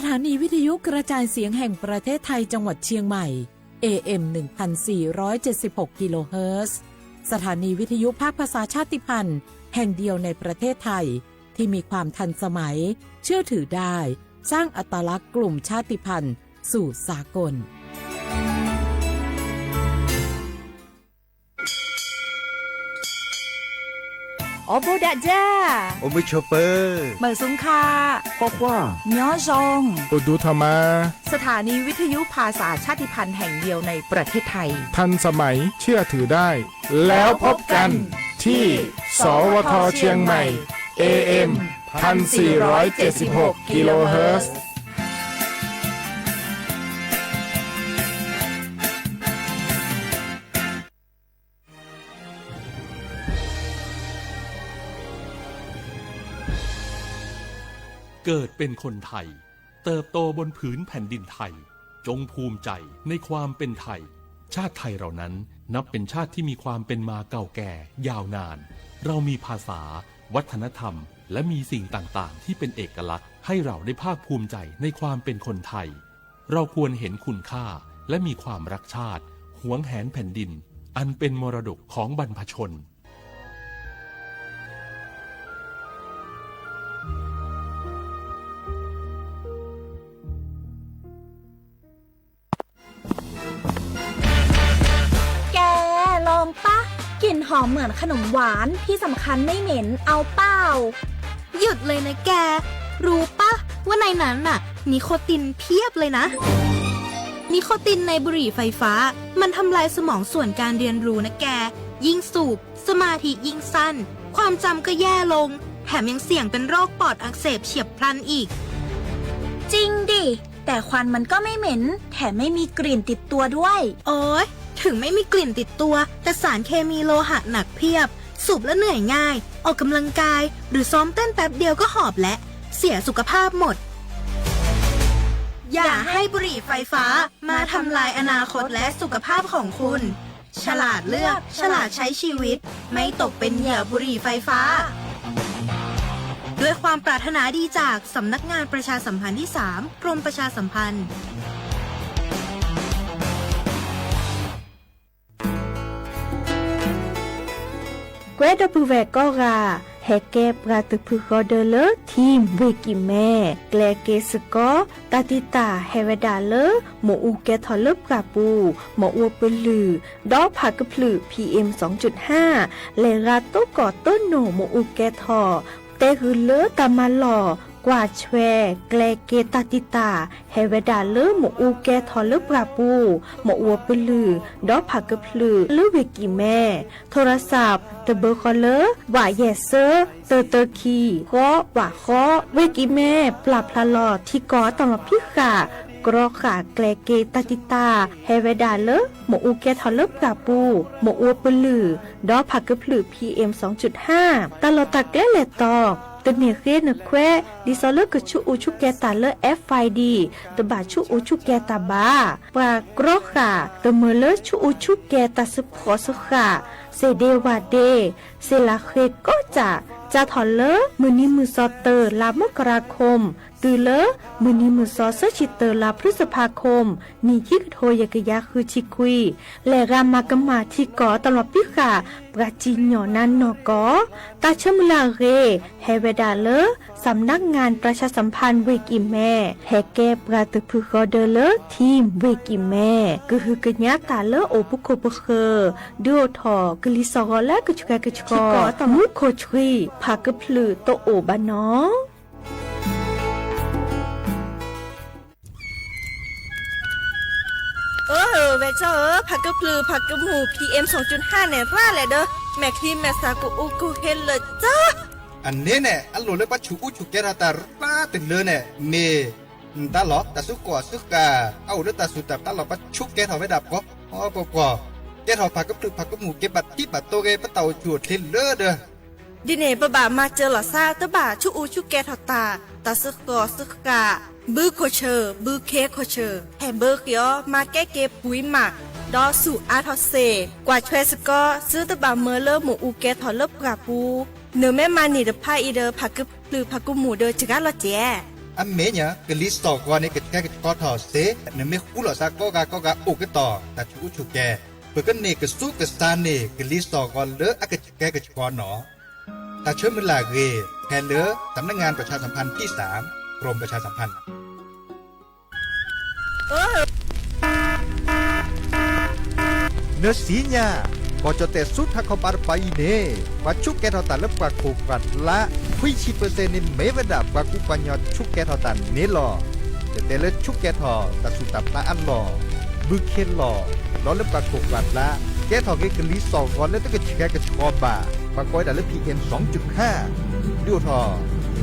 สถานีวิทยุกระจายเสียงแห่งประเทศไทยจังหวัดเชียงใหม่ เอ เอ็ม หนึ่งพันสี่ร้อยเจ็ดสิบหก กิโลเฮิรตซ์ สถานีวิทยุภาคภาษาชาติพันธุ์แห่งเดียวในประเทศไทย ที่มีความทันสมัย เชื่อถือได้ สร้างอัตลักษณ์กลุ่มชาติพันธุ์สู่สากล အိၣ်ဘူးဒးဒၢ, အိၣ်မုာ်ဆိးပၢၤ, မုာ်ဆူၣ်ခါ, ကွၢ်ကွၢ်, ညီယီၢ်, အိၣ်ဒူထီၣ်မး, สถานีวิทยุภาษาชาติพันธุ์แห่งเดียวในประเทศไทย ทันสมัย เชื่อถือได้ แล้วพบกันที่ สวท เชียงใหม่ เอ เอ็ม พันสี่ร้อยเจ็ดสิบหก กิโลเฮิรตซ์ เกิดเป็นคนไทย เติบโตบนผืนแผ่นดินไทย จงภูมิใจในความเป็นไทย ชาติไทยเรานั้นนับเป็นชาติที่มีความเป็นมาเก่าแก่ยาวนาน เรามีภาษา วัฒนธรรม และมีสิ่งต่างๆ ที่เป็นเอกลักษณ์ให้เราได้ภาคภูมิใจในความเป็นคนไทย เราควรเห็นคุณค่าและมีความรักชาติ หวงแหนแผ่นดิน อันเป็นมรดกของบรรพชน แก ลองปะ กลิ่นหอมเหมือนขนมหวาน ที่สำคัญไม่เหม็น เอาเปล่า หยุดเลยนะแก รู้ปะ ว่าในนั้นน่ะ นิโคตินเพียบเลยนะ นิโคตินในบุหรี่ไฟฟ้า มันทำลายสมองส่วนการเรียนรู้นะแก ยิ่งสูบ สมาธิยิ่งสั้น ความจำก็แย่ลง แถมยังเสี่ยงเป็นโรคปอดอักเสบเฉียบพลันอีก จริงดิ แต่ควันมันก็ไม่เหม็น แถมไม่มีกลิ่นติดตัวด้วย โอ๊ย ถึงไม่มีกลิ่นติดตัว แต่สารเคมีโลหะหนักเพียบ สูบแล้วเหนื่อยง่าย ออกกำลังกาย หรือซ้อมเต้นแป๊บเดียวก็หอบแล้ว เสียสุขภาพหมด อย่าให้บุหรี่ไฟฟ้ามาทำลายอนาคตและสุขภาพของคุณ ฉลาดเลือก ฉลาดใช้ชีวิต ไม่ตกเป็นเหยื่อบุหรี่ไฟฟ้า ด้วยความปรารถนาดีจากสำนักงานประชาสัมพันธ์ที่สาม กรมประชาสัมพันธ์ ကွဲဒီပုၢ်ဝဲၢ်ကိးဂၤ ဟဲကဲပှၤတဖုဃီဒၢလၢ ထံၣ်ဝ့ၢ်ကံၣ်မဲ ကျဲက့ၤစ့ၢ်ကီး တၢ်တံာ်တာ်ဟဲဝဲဒၣ်လၢ မ့ၣ်အူကဲထီၣ်လၢပှၢ်ပူၤ မ့ၣ်အူပလုၢ် ဒီးဖးကဖျုး PM စူၣ်ဟၣ် လဲၤဂၤတိကိးတိနိၣ်မ့ၣ်အူကဲထီၣ် တဲဂုာ်လၢတၢ်မၤလီၢ် ကွၢ်ဆွဲ ကျဲက့ၤတၢ်တံာ်တာ် ဟဲဝဲဒၣ်လၢမ့ၣ်အူကဲထီၣ်လၢပှၢ်ပူၤ မ့ၣ်အူပလုၢ် ဒီးဖးကဖျုးလၢဝ့ၢ်ကံၣ်မဲ ထိရစး တဘၢဃီလၢ ဝးယဲၢ်စၢ တၢတၢခံ ဃိးဝးဃိး ဝ့ၢ်ကံၣ်မဲ ပျၢ်ဖျါလီၤထံကီၢ်တၢ်လီၢ်ဖံးဃာ် ကြီဃာ်ကျဲက့ၤတၢ်တံာ်တာ် ဟဲဝဲဒၣ်လၢ မ့ၣ်အူကဲထီၣ်လၢပှၢ်ပူၤ မ့ၣ်အူပလုၢ် ဒီးဖးကဖျုး PM စူၣ်ဟၣ် တၢ်လီၢ်တၢ်ကျဲလဲၤတီၤ တန့ၢ်ဃ့နခွဲး ဒ်သိးလၢကဆူးအူဆူၣ်ကဲၤတၢ်လၢ FID တဘၣ်ဆူးအူဆူၣ်ကဲၤတၢ်ဘၣ်. ပှၤကြီဃာ် တမၢလၢဆူးအူဆူၣ်ကဲၤတၢ်စ့ၢ်ကီးစ့ၢ်ကီး စ့ၢ်ဒ့ဝၣ်ဒ့ စ့ၢ်လၢဃ့ကိးကၠၢ် စးထီၣ်လၢ မုၢ်နံၤမုၢ်သီ တၢ လါမကရၤခိၣ် တုၤလၢ မုၢ်နံၤမုၢ်သီ သၢဆံတၢ လါဖျုစဖါခိၣ် နံၣ်ခံကထိယဲၢ်ကယၤဃုဆံခွံ လဲၤဂၤမၤကမၣ်ထံကီၢ်တၢ်လီၢ်ဖံးဃာ် ပှၤစံၣ်ညီၣ်နါနီၢ်ကီၢ် တၢ်ဆၢမုၢ်လၢ်အဂ့ၢ် ဟဲဝဲဒၣ်လၢ สำนักงานประชาสัมพันธ์ ဝ့ၢ်ကံၣ်မဲ ဟဲကဲပှၤတဖုဃီဒၢလၢ ထံၣ်ဝ့ၢ်ကံၣ်မဲ ကဟုကညးတၢ်လၢအိၣ်ဖှိၣ်ခိၣ်ပဃၢၤ ဒုးအိၣ်ထီၣ်ကလံၤစရီလၢကဆှဲကဆှီ မူခိၣ်ဆှံ ဖးကဖျုးတအိၣ်ဘၣ်နီၤ. အၢ ဝဲၢ်ကၠီဧၢ, ဖးကဖျုးဖးကမူၣ် PM စူၣ်ဟၣ်န့ၣ် ရၣ်လဲၣ်ဒီး မဲာ်ချံမဲာ်သၣ်ကအိၣ်ကဟ့လၢာ်ကၠီ အန့ၣ်န့ၣ် အလိၣ်လၢပှၤဆူးအူဆူၣ်ကဲထီၣ်တၢ်ရၣ်တလၢန့ၣ် မ့ၢ် တၢ်လီၢ် တၢ်စုကီၢ်အစုဃာ် အအိၣ်လၢတၢ်စူၢ်တၢ်ပျၢ်လီၤ ပှၤဆူးကဲထီၣ်ဝဲဒၣ်ပှီၤပှီၤပှီၤ, ကဲထီၣ်ဖးကဖျုးဖးကမူၣ် ကဲဘၣ်တံၢ်ဘၣ်တီဂ့ၤ ပတၢ်အိၣ်ဆူၣ်အိၣ်ချ့လၢဒီး ဒ်န့ၣ် ပဘၣ်မၤစၢၤလီၤသး တဘၣ်ဆူးအူဆူၣ်ကဲထီၣ်တၢ်, တၢ်စုကီၢ်စုဃာ်, ဘုခိၣ်ဆၢၣ် ဘုခ့ခိၣ်ဆၢၣ် ဟဲဘၢဃ့အီၤ မၤကဲက့ၤပှံၤမး, ဒီးဆူးအါထီၣ်စ့ၢ်, ကွၢ်ဆွဲစ့ၢ်ကီး သုတဘၣ်မၢလၢမ့ၣ်အူကဲထီၣ်လၢပှၢ်ပူၤ, နမ့ၢ်မၤန့ၢ်တဖၣ်အံၤဒီး ဖးကဖျုးဖးကမူၣ်ဒီးစှၤလီၤစဲး အမ့ၢ်ညါ ကလံၤစိးဂီၤန့ၣ် ကဆှဲကဆှီထီၣ်စ့, နမ့ၢ်ဃူလိာ်သးကိးဂၤကိးဂၤအိၣ်ကတီၢ် တၢ်ဆူးအူဆူးကဲ, ပကန့ၢ်ကစူးကစၢ်န့ၢ် ကလံၤစိးဂီၤလၢအကဆှဲကဆှီနီၤ. တၢ်ဆၢမုၢ်လၢ်ဂ့ၤ ဖဲလၢ สำนักงานประชาสัมพันธ์ที่สาม กรมประชาสัมพันธ์ နသ့ၣ်ညါ, ကီၢ်ကၠီၣ်တဲၣ်ဆူထးခီပၤတပၤအံၤန့ၣ် ပှၤဆူးကဲထီၣ်တၢ်လၢပှၤခိၣ်ပှၤလး ခွံဆံပၢၢ်စဲၣ်န့ၣ် မ့ၢ်ဝဲဒၣ်ပှၤကူပှၤကညီဆူးကဲထီၣ်တၢ်န့ၣ်လီၤ. တတဲလၢဆူးကဲထီၣ်တၢ်သူၣ်တၢ်ဖျးအလီၢ်, ဘုခ့လီၢ်, ဒီးလၢပှၤခိၣ်ပှၤလး ကဲထီၣ်က့ၤကလံၤစိးဂီၤလၢတကဆှဲကဆှီဘၣ်, ပှၤကိးဝဲဒၣ်လၢ PM ဒုးအိၣ်ထီၣ်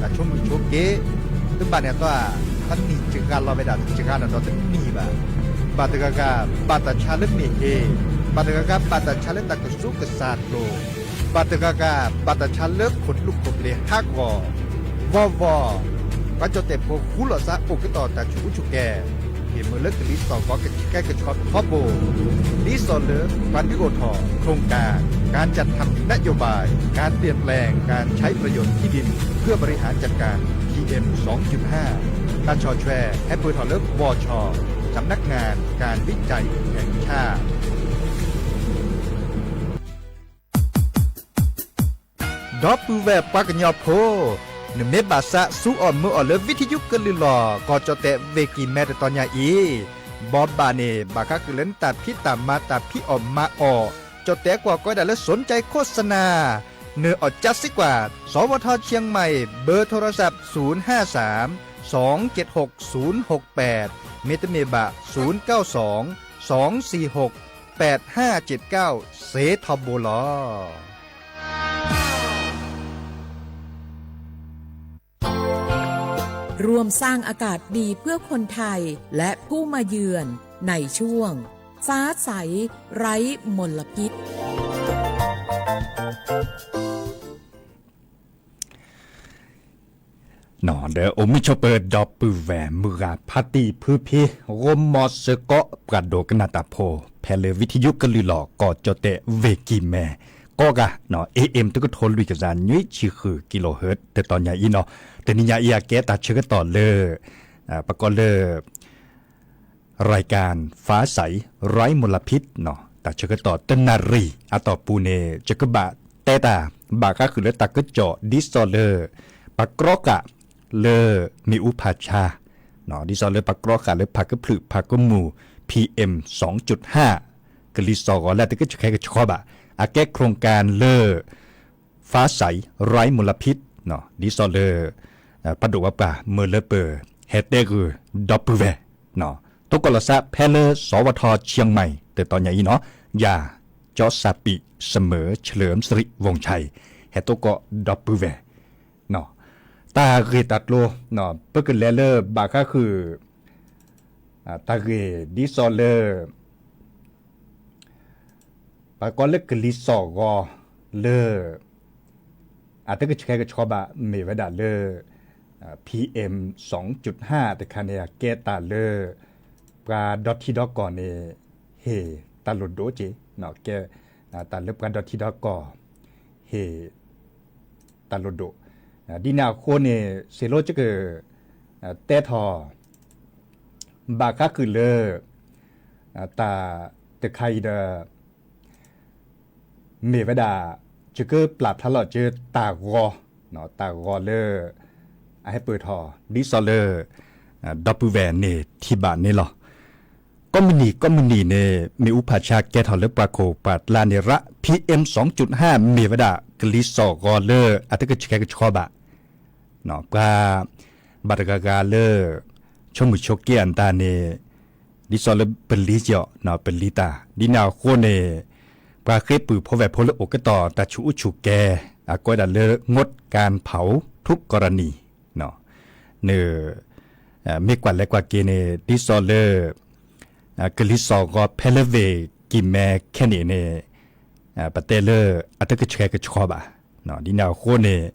တၢ်ဆိမိၣ်ဆိက့, တဘၣ်န့ၣ်အသီ, တနံၣ်စှၤလီၤဝဲဒၣ် စှၤနီၣ်ဒီးတနံၣ်ဘၣ်. ဘၣ်တဂၤဂၤ ဘၣ်တၢ်ဆါလၢမ့ၢ်ဟ့, ဘၣ်တဂၤဂၤ ဘၣ်တၢ်ဆါလၢတၢ်ကစူးကစၢ်လိၤ, ဘၣ်တဂၤဂၤ ဘၣ်တၢ်ဆါလၢခိၣ်လူးခိၣ်ပျ့ၤဟးဂီၤ, ဂီၤဂီၤ, ပှၤကၠီၣ်တဲၣ်ဖိဃူလိာ်သးအိၣ်ကတီၢ်တၢ်ဆူးအူဆူးကဲ, ဟ့ၣ်မုာ်လၢကလံၤစိးဂီၤကဆှဲကဆှီထီဘိ, ဒ်သိးလၢ ပှၤဒုးအိၣ်ထီၣ် โครงการ การจัดทำนโยบาย การเปลี่ยนแปลงการใช้ประโยชน์ที่ดินเพื่อบริหารจัดการ PM สองจุดห้า တၢ်ဆီၣ်ထွဲ ဟဲပၢၢ်ထီၣ်လၢ บช สำนักงานการวิจัยแห่งชาติ ဒီပုၢ်ဝဲၢ်ပှၤကညီဖိ, နမ့ၢ်ဘၣ်သးစူအီၣ်မၢအီၣ်လၢ ဝံထယုကလုၢ်လီၢ် ကီၢ်ကၠီၣ်တဲၣ် ဝ့ၢ်ကံၢ်မဲ တတီၤညါအံၤ, ဘီဘၣ်န့ၣ် ဘၣ်ဃးဃုာ်လၢနတၢ်ဖံးတၢ်မၤတၢ်ဖံးအီၣ်မၤအီၣ်, ကၠီၣ်တဲၣ်ကွၢ်ကီးဝဲဒၣ်လၢ สนใจโฆษณา နအီၣ်ကၠါစ့ကွၢ် สวท เชียงใหม่ เบอร์โทรศัพท์ ศูนย์ห้าสาม สองเจ็ดหก ศูนย์หกแปด မ့တမ့ၢ်ဘၣ် ศูนย์เก้าสอง สองสี่หก แปดห้าเจ็ดเก้า စ့ထီဘိလီၤ. ร่วมสร้างอากาศดีเพื่อคนไทยและผู้มาเยือนในช่วงฟ้าใสไร้มลพิษ ဒီးအိၣ်မုာ်ဆိးပၢၤဒီပုၢ်ဝဲၢ်မုၢ်ဂၤဖါတံၢ်ဖုဖံ ဂီၢ်မီၤစၢၤကီးပှၤဒိကနၣ်တၢ်ဖိ ဖဲလၢဝံထယုကလုၢ်လီၢ် ကီၢ်ကၠီၣ်တဲၣ် ဝ့ၢ်ကံၢ်မဲ ကိးဂၤ, AM တကထိလွံၢ်ကယၤနွံဆံဃု kilohertz တတီၤညါအံၤနီၤ, တနံၤညါအံၤအကဲတၢ်ဆၢကတီၢ်လၢ ပကိးလၢ รายการฟ้าใสไร้มลพิษ တၢ်ဆၢကတီၢ်တနၣ်ရံၣ်အတီၢ်ပူၤန့ၣ် ယကဘၣ်တဲတၢ် ဘၣ်ဃးဃုာ်လၢတၢ်ကစီၣ် ဒ်သိးလၢ ပှၤကြီဃာ်လၢမ့ၣ်အူဖးဆါ, ဒ်သိးလၢပှၤကြီဃာ်လၢဖးကဖျုးဖးကမူၣ် PM สองจุดห้า ကလံၤစိးဂီၤလၢတကဆှဲကဆှီဘၣ်, အကဲ โครงการ လၢ ฟ้าใสไร้มลพิษ ဒ်သိးလၢ ပှၤဒိၣ်ပှၤပှၢ်မၢလၢပၢၤ ဟဲတဲဂုာ်ဒီပုၢ်ဝဲၢ် သကိးလီၤသးဖဲလၢ สวท เชียงใหม่ တတီၤညါအံၤနီၤ, ယၤ ကၠီသးပံး เสมอเฉลิมสิริวงศ์ชัย ဟဲသကိးဒီပုၢ်ဝဲၢ် တၢ်ဂ့ၢ်တၢ်ကျိၤ ပကလဲၤလၢဘၣ်ဃးဃုာ် တၢ်ဂ့ၢ်ဒ်သိးလၢ ပှၤကိးလၢကလံၤစိးဂီၤလၢ အတကဆှဲကဆှီဘၣ် မ့ၢ်ဝဲဒၣ်လၢ PM สองจุดห้า တခါန့ၣ် အကဲတၢ်လၢ ပှၤဒီထံဒီကီၢ်န့ၣ် ဟ့ၣ်တၢ်လိၣ်ဒိၣ်က့ၤ, ကဲ တၢ်လၢပှၤဒီထံဒီကီၢ် ဟ့ၣ် တၢ်လိၣ်ဒိၣ်, ဒ်န့ၣ်အဃိန့ၣ် စ့ၢ်လီၤယက တဲထီၣ် ဘၣ်ဃးဃုာ်လၢ တၢ်တခါအံၤဒီး မ့ၢ်ဝဲဒၣ် ယကပျၢ်ဖျါလီၤက့ၤတၢ်ဂီၤ, တၢ်ဂီၤလၢ အဟဲပၢၢ်ထီၣ် ဒ်သိးလၢ ဒီပုၢ်ဝဲၢ်န့ၣ်ထံၣ်ဘၣ်န့ၣ်လီၤ. ကိးမုၢ်နံၤကိးမုၢ်နံၤန့ၣ် မ့ၣ်အူဖးဆါကဲထီၣ်လၢပှၤခိၣ်ပှၤကျါန့ၣ်ရၣ် PM สองจุดห้า မ့ၢ်ဝဲဒၣ် ကလံၤစိးဂီၤလၢအတကဆှဲကဆှီဘၣ်, ပှၤ ဘၣ်တဂၤဂၤလၢ ဆိကမိၣ်ဆိက့အတၢ်န့ၣ် ဒ်သိးလၢပလံၤကီး ပလံၤတၢ် ဒ်န့ၣ်အဃိန့ၣ် ပှၤဃ့ပုၢ်ဖိဝဲၢ်ဖိလၢအိၣ်ကတီၢ်တၢ်ဆူးအူဆူၣ်ကဲ အကိးဝဲဒၣ်လၢ งดการเผาทุกกรณี န့ၣ် မ့ၢ်ကွၢ်လဲၤကွၢ်က့ၤန့ၣ် ဒ်သိးလၢ ကလံၤစိးဂီၤဖဲလၢဝ့ၢ်ကံၢ်မဲခဲန့ၣ်န့ၣ် ပတဲလၢအတကဆှဲကဆှီဘၣ်. ဒ်န့ၣ်အဃိန့ၣ်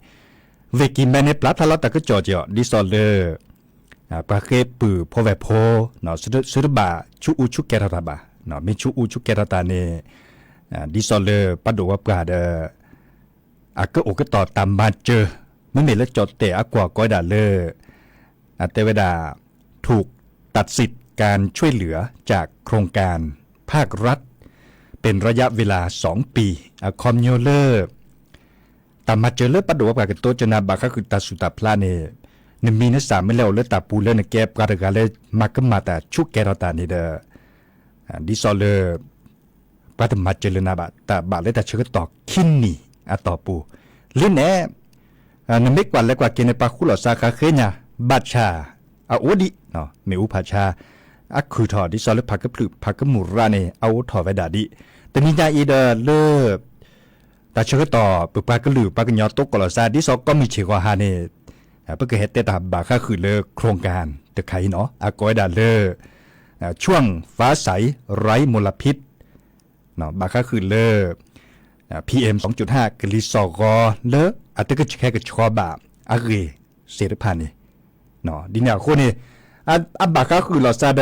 ဝ့ၢ်ကံၢ်မဲန့ၣ် ပျၢ်ဖျါလီၤတၢ်ကစီၣ်ကီး ဒ်သိးလၢ ပှၤဃ့ပုၢ်ဖိဝဲၢ်ဖိ သုတဘၣ်ဆူးအူဆူးကဲထီၣ်တၢ်ဘၣ်, မ့ၢ်ဆူးအူဆူးကဲထီၣ်တၢ်န့ၣ် ဒ်သိးလၢပှၤဒိၣ်ပှၤပှၢ်ဒီး အကအိၣ်ကတီၢ်တၢ်မၤစၢၤ, မ့မ့ၢ်လၢကၠီၣ်တဲၣ်အကွၢ်ကိးဝဲဒၣ်လၢ တဲဝဲဒၣ် ถูกตัดสิทธิ์การช่วยเหลือจากโครงการภาครัฐเป็นระยะเวลาสองปี အခီပညီလၢ တၢ်မၤစၢၤလၢပှၤဒိၣ်ပှၤကတိၤကနၣ်ဘၣ်ဃးဃုာ်တၢ်ဆူၣ်တၢ်ဖျါန့ၣ် နမံၤနစၢ်မ့ၢ်လဲၤအိၣ်လၢတၢ်ပူၤလၢနကဲပှၤတဂၤလၢမၤကမၣ်တၢ်ဆူးကဲထီၣ်တၢ်န့ၣ်ဒီး ဒ်သိးလၢ ပှၤတမၤစၢၤလၢနၤဘၣ် တၢ်ဘၣ်လၢတၢ်ဆၢကတီၢ်ခံနံၣ်အတီၢ်ပူၤ လံန့ၣ် နမ့ၢ်ကွၢ်လဲၤကွၢ်က့ၤန့ၣ် ပှၤဃူလိာ်စးဃးဃ့ညါ ဘၣ်ဆၣ် အအိၣ်ဒံး မ့ၣ်အူဖးဆါ အခုၣ်ထီၣ် ဒ်သိးလၢဖးကဖျုးဖးကမူၣ်ရၣ်န့ၣ် အအိၣ်ထီၣ်ဝဲဒၣ်ဒံး တနံၤညါအံၤဒီးလၢ တၢ်ဆၢကတီၢ် ပပှၤကလုာ်ပှၤကညီတိကိးလီၤစး ဒ်သိးကီမံၣ်ဆ့ၣ်ဂီၤဟါန့ၣ် ပကဟဲတဲတၢ်ဘၣ်ဃးဃုာ်လၢ โครงการ တခါအံၤနီၤ အကိးဝဲဒၣ်လၢ ช่วงฟ้าใสไร้มลพิษ ဘၣ်ဃးဃုာ်လၢ PM ကလံၤစိးဂီၤလၢအတကဆှဲကဆှီဘၣ်အဂ့ၢ်သ့ၣ်တဖၣ်န့ၣ် ဒ်န့ၣ်အဃိန့ၣ် အဘၣ်ဃးဃုာ်လီၤစး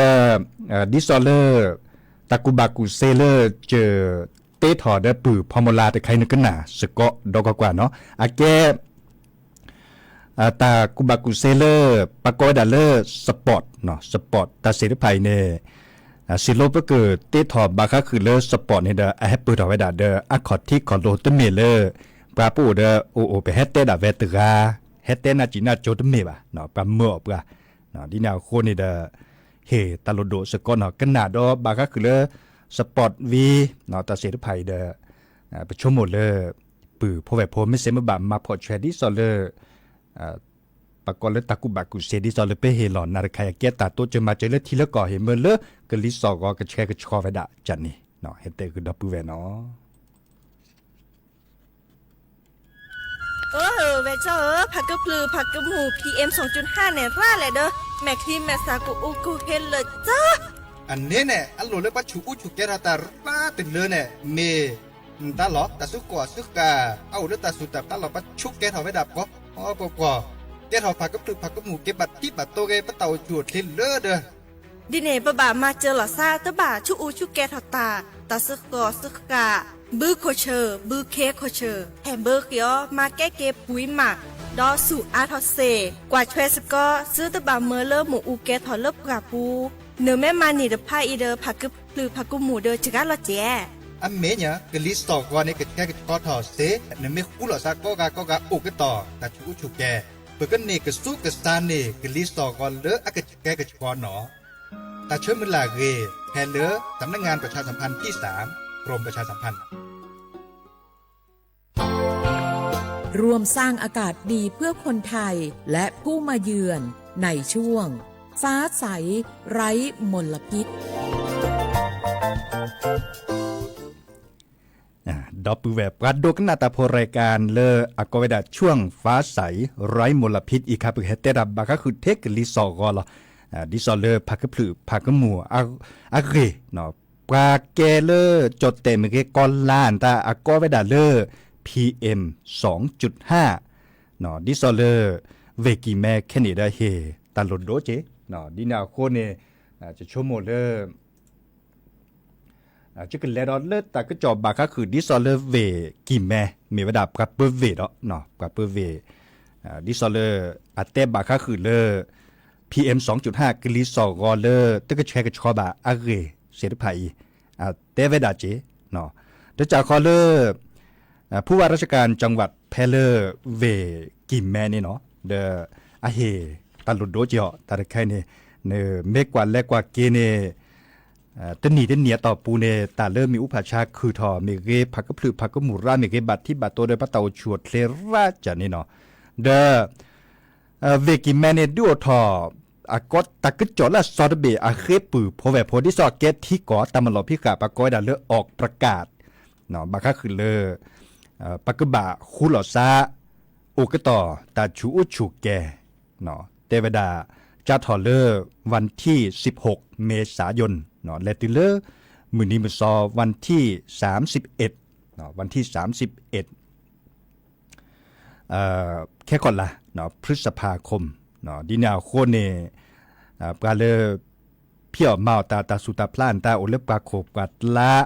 ဒီး ဒ်သိးလၢ တၢ်ကူၣ်ဘၣ်ကူၣ်သ့လၢ ကတ့ထီၣ်ဒီးပုၢ်ဖီမီၤလၤတခါအံၤနကနၣ်စ့ၢ်ကီးဒီးကွၢ်ကွၢ်နီၤ အကဲ တၢ်ကူၣ်ဘၣ်ကူၣ်သ့လၢ ပကိးဝဲဒၣ်လၢ support support တၢ်သ့ၣ်တဖၣ်အံၤန့ၣ် စံးလိပကတ့ထီၣ်ဘၣ်ဃးဃုာ်လၢ support န့ၣ်ဒီး အဟဲပၢၢ်ထီၣ်ဝဲဒၣ်ဒီးအခီၣ်ထံးခီၣ်လိၤတမ့ၢ်လၢ ပှၤပအိၣ်ဒီးအိၣ်အိၣ် ပဟဲတဲဒၣ်ဝဲတဂၤ ဟဲတဲနၢ်စံၣ်နၢ်ကၠိတမ့ၢ်ဘၣ် ပှၤမၢအီၤပှၤ ဒ်န့ၣ်အဃိန့ၣ်ဒီး ဟ့ၣ်တၢ်လိၣ်ဒိၣ်စ့ၢ်ကီးနီၤ ကနၣ်ဒီးဘၣ်ဃးဃုာ်လၢ support ဝံၤ တၢ်သ့ၣ်တဖၣ်အံၤဒီး ပဆိကမိၣ်လၢ ပုၢ်ဖိဝဲၢ်ဖိမ့ၢ်စ့ၢ်မ့ၢ်ဘၣ်မၤဖီၣ်ဆွဲဒ်သိးလၢ ပကိးလၢတၢ်ကူၣ်ဘၣ်ကူၣ်သ့ဒ်သိးလၢပဟ့ၣ်လီၤနၤတခါအံၤ ကဲတၢ်တိစၢၤမၤစၢၤလၢထံလၢကီၢ်ဟ့ၣ်မ့ၢ်လၢကလံၤစိးဂီၤကဆှဲကဆှီဝဲဒၣ်ကန့ၣ် ဟဲတဲကဒီပုၢ်ဝဲၢ်နီၤ အၢ ဝဲၢ်ကၠီဧၢ ဖးကဖျုးဖးကမူၣ် PM စိၤကၠုၢ်ဟၣ်န့ၣ်ရၣ်လဲၣ်ဒီး မဲာ်ချံမဲာ်သၣ်ကအိၣ်ကဟ့လၢာ်ကၠီ အန့ၣ်န့ၣ် အလိၣ်လၢပှၤဆူးအူဆူးကဲထီၣ်တၢ်ရၣ်တုၤလၢန့ၣ် မ့ၢ် တၢ်လီၢ် တၢ်စုကီၢ်စုဃၣ် အအိၣ်လၢတၢ်ဆူးတၢ်ဖျါလီၤ ပှၤဆူးကဲထီၣ်ဝဲဒၣ်ပှၤပှၤပှၤ ကဲထီၣ်ဖးကဖျုးဖးကမူၣ်က့ၤဘၣ်ထံဘၣ်တိၤက့ၤ ပတၢ်အိၣ်ဆူၣ်အိၣ်ချ့လၢဒီး ဒ်န့ၣ် ပဘၣ်မၤစၢၤလီၤစၢ် တဘၣ်ဆူးအူဆူးကဲထီၣ်တၢ် တၢ်စုကီၢ်စုဃၣ် ဘုခိၣ်ဆၢၣ် ဘုခ့ခိၣ်ဆၢၣ် ဟဲဘၢဃ့အီၤ မၤကဲက့ၤပှၤမး ဒီးဆူးအါထီၣ်စ့ၢ် ကွၢ်ဆွဲစ့ၢ်ကီး သုတဘၣ်မၢလၢမ့ၣ်အူကဲထီၣ်လၢပှၢ်ပူၤ နမ့ၢ်မၤန့ၢ်တဖၣ်အံၤဒီး ဖးကဖျုးဖးကမူၣ်ဒီးစှၤလီၤကဲ အမ့ၢ်ညါ ကလံၤစိးဂီၤန့ၣ် ကဆှဲကဆှီထီၣ်စ့ၢ် နမ့ၢ်ဃူလိာ်စးကိးဂၤကိးဂၤအိၣ်ကတီၢ် တၢ်ဆူးအူဆူးကဲ ပကန့ၢ်ကစူကစါန့ၢ် ကလံၤစိးဂီၤလၢအကဆှဲကဆှီနီၤ တၢ်ဆၢမုၢ်လၢ်ဂ့ၤ ဖဲလၢ สำนักงานประชาสัมพันธ์ที่สาม กรมประชาสัมพันธ์ ร่วมสร้างอากาศดีเพื่อคนไทยและผู้มาเยือนในช่วงฟ้าใสไร้มลพิษ ဒီပုၢ်ဝဲၢ် ပှၤဒိကနၣ်တၢ်ဖိရဲၣ်ကၣ်လၢအကိးဝဲဒၣ် ช่วงฟ้าใสไร้มลพิษ အံၤခါ ပကဟဲတဲတၢ်ဘၣ်ဃးဃုာ်ထဲကလံၤစိးဂီၤလီၤ. ဒ်သိးလၢဖးကဖျုးဖးကမူၣ်အဂ့ၢ် ပှၤကဲလၢကၠီၣ်တဲၣ်မ့ၢ်ဂ့ၤ ကီၢ်လါတၢ်အကိးဝဲဒၣ်လၢ PM စိၤကၠုၢ်ဟၣ် ဒ်သိးလၢ ဝ့ၢ်ကံၢ်မဲခဲန့ၣ်ဒီး ဟ့ၣ်တၢ်လိၣ်ဒိၣ်က့ၤ ဒ်န့ၣ်အဃိန့ၣ် ယဆိကမိၣ်လၢ ယကလဲၤဒီးလၢတၢ်ကစီၣ်ဘၣ်ဃးဃုာ်ဒ်သိးလၢဝ့ၢ်ကံၢ်မဲ မ့ၢ်ဝဲဒၣ်ပှၤပၢဝ့ၢ်ဒီး ပှၤပၢဝ့ၢ် ဒ်သိးလၢ အတဲဘၣ်ဃးဃုာ်လၢ PM စိၤကၠုၢ်ဟၣ် ကလံၤစိးဂီၤလၢတကဆှဲကဆှီဘၣ်အဂ့ၢ်သ့ၣ်တဖၣ်အံၤ တဲဝဲဒၣ်က့ၤ ဒီးစးဃီလၢ ผู้ว่าราชการจังหวัด ဖဲလၢဝ့ၢ်ကံၢ်မဲန့ၣ်နီၤ ဒီးအဟ့ၣ်တၢ်လိၣ်ဒိၣ်က့ၤအီၤ တၢ်တခါအံၤန့ၣ် နမ့ၢ်ကွၢ်လဲၤကွၢ်က့ၤန့ၣ် တနံၣ်တနံၣ်အတီၢ်ပူၤန့ၣ် တၢ်လၢမ့ၣ်အူဖးဆါခုၣ်ထီၣ်မ့ၢ်ဂ့ၤ ဖးကဖျုးဖးကမူၣ်ရၣ်မ့ၢ်ဂ့ၤ ဘၣ်ထံဘၣ်တိၤဒီးပတၢ်အိၣ်ဆူၣ်အိၣ်ချ့ရၣ်ကန့ၣ်နီၤ ဒီး ဝ့ၢ်ကံၢ်မဲန့ၣ် ဒုးအိၣ်ထီၣ် အကီတၢ်ကစီၣ်လၢအစီတဘ့ၣ်အဃ့ပုၢ်ဖိဝဲၢ်ဖိ ဒ်သိးအကဲထံကီၢ်တၢ်မၤလီၢ်ဖံးဃာ် ပှၤကိးဝဲဒၣ်လၢ ออกประกาศ ဘၣ်ဃးဃုာ်လၢ ပကဘၣ်ဃူလိာ်စါ အိၣ်ကတီၢ်တၢ်ဆူးအူဆူၣ်ကဲ တဲဝဲဒၣ် စးထီၣ်လၢ วันที่สิบหก เมษายน လဲၤတုၤလၢ မုၢ်နံၤမုၢ်သီ วันที่สามสิบเอ็ด วันที่สามสิบเอ็ด ခဲခီၣ်လါ พฤษภาคม ဒ်န့ၣ်အဃိန့ၣ် ပှၤလၢ ဖံးအီၣ်မၤအီၣ်တၢ် တၢ်ဆူၣ်တၢ်ဖျါ တၢ်အိၣ်လၢပှၤခိၣ်ပှၤကျါ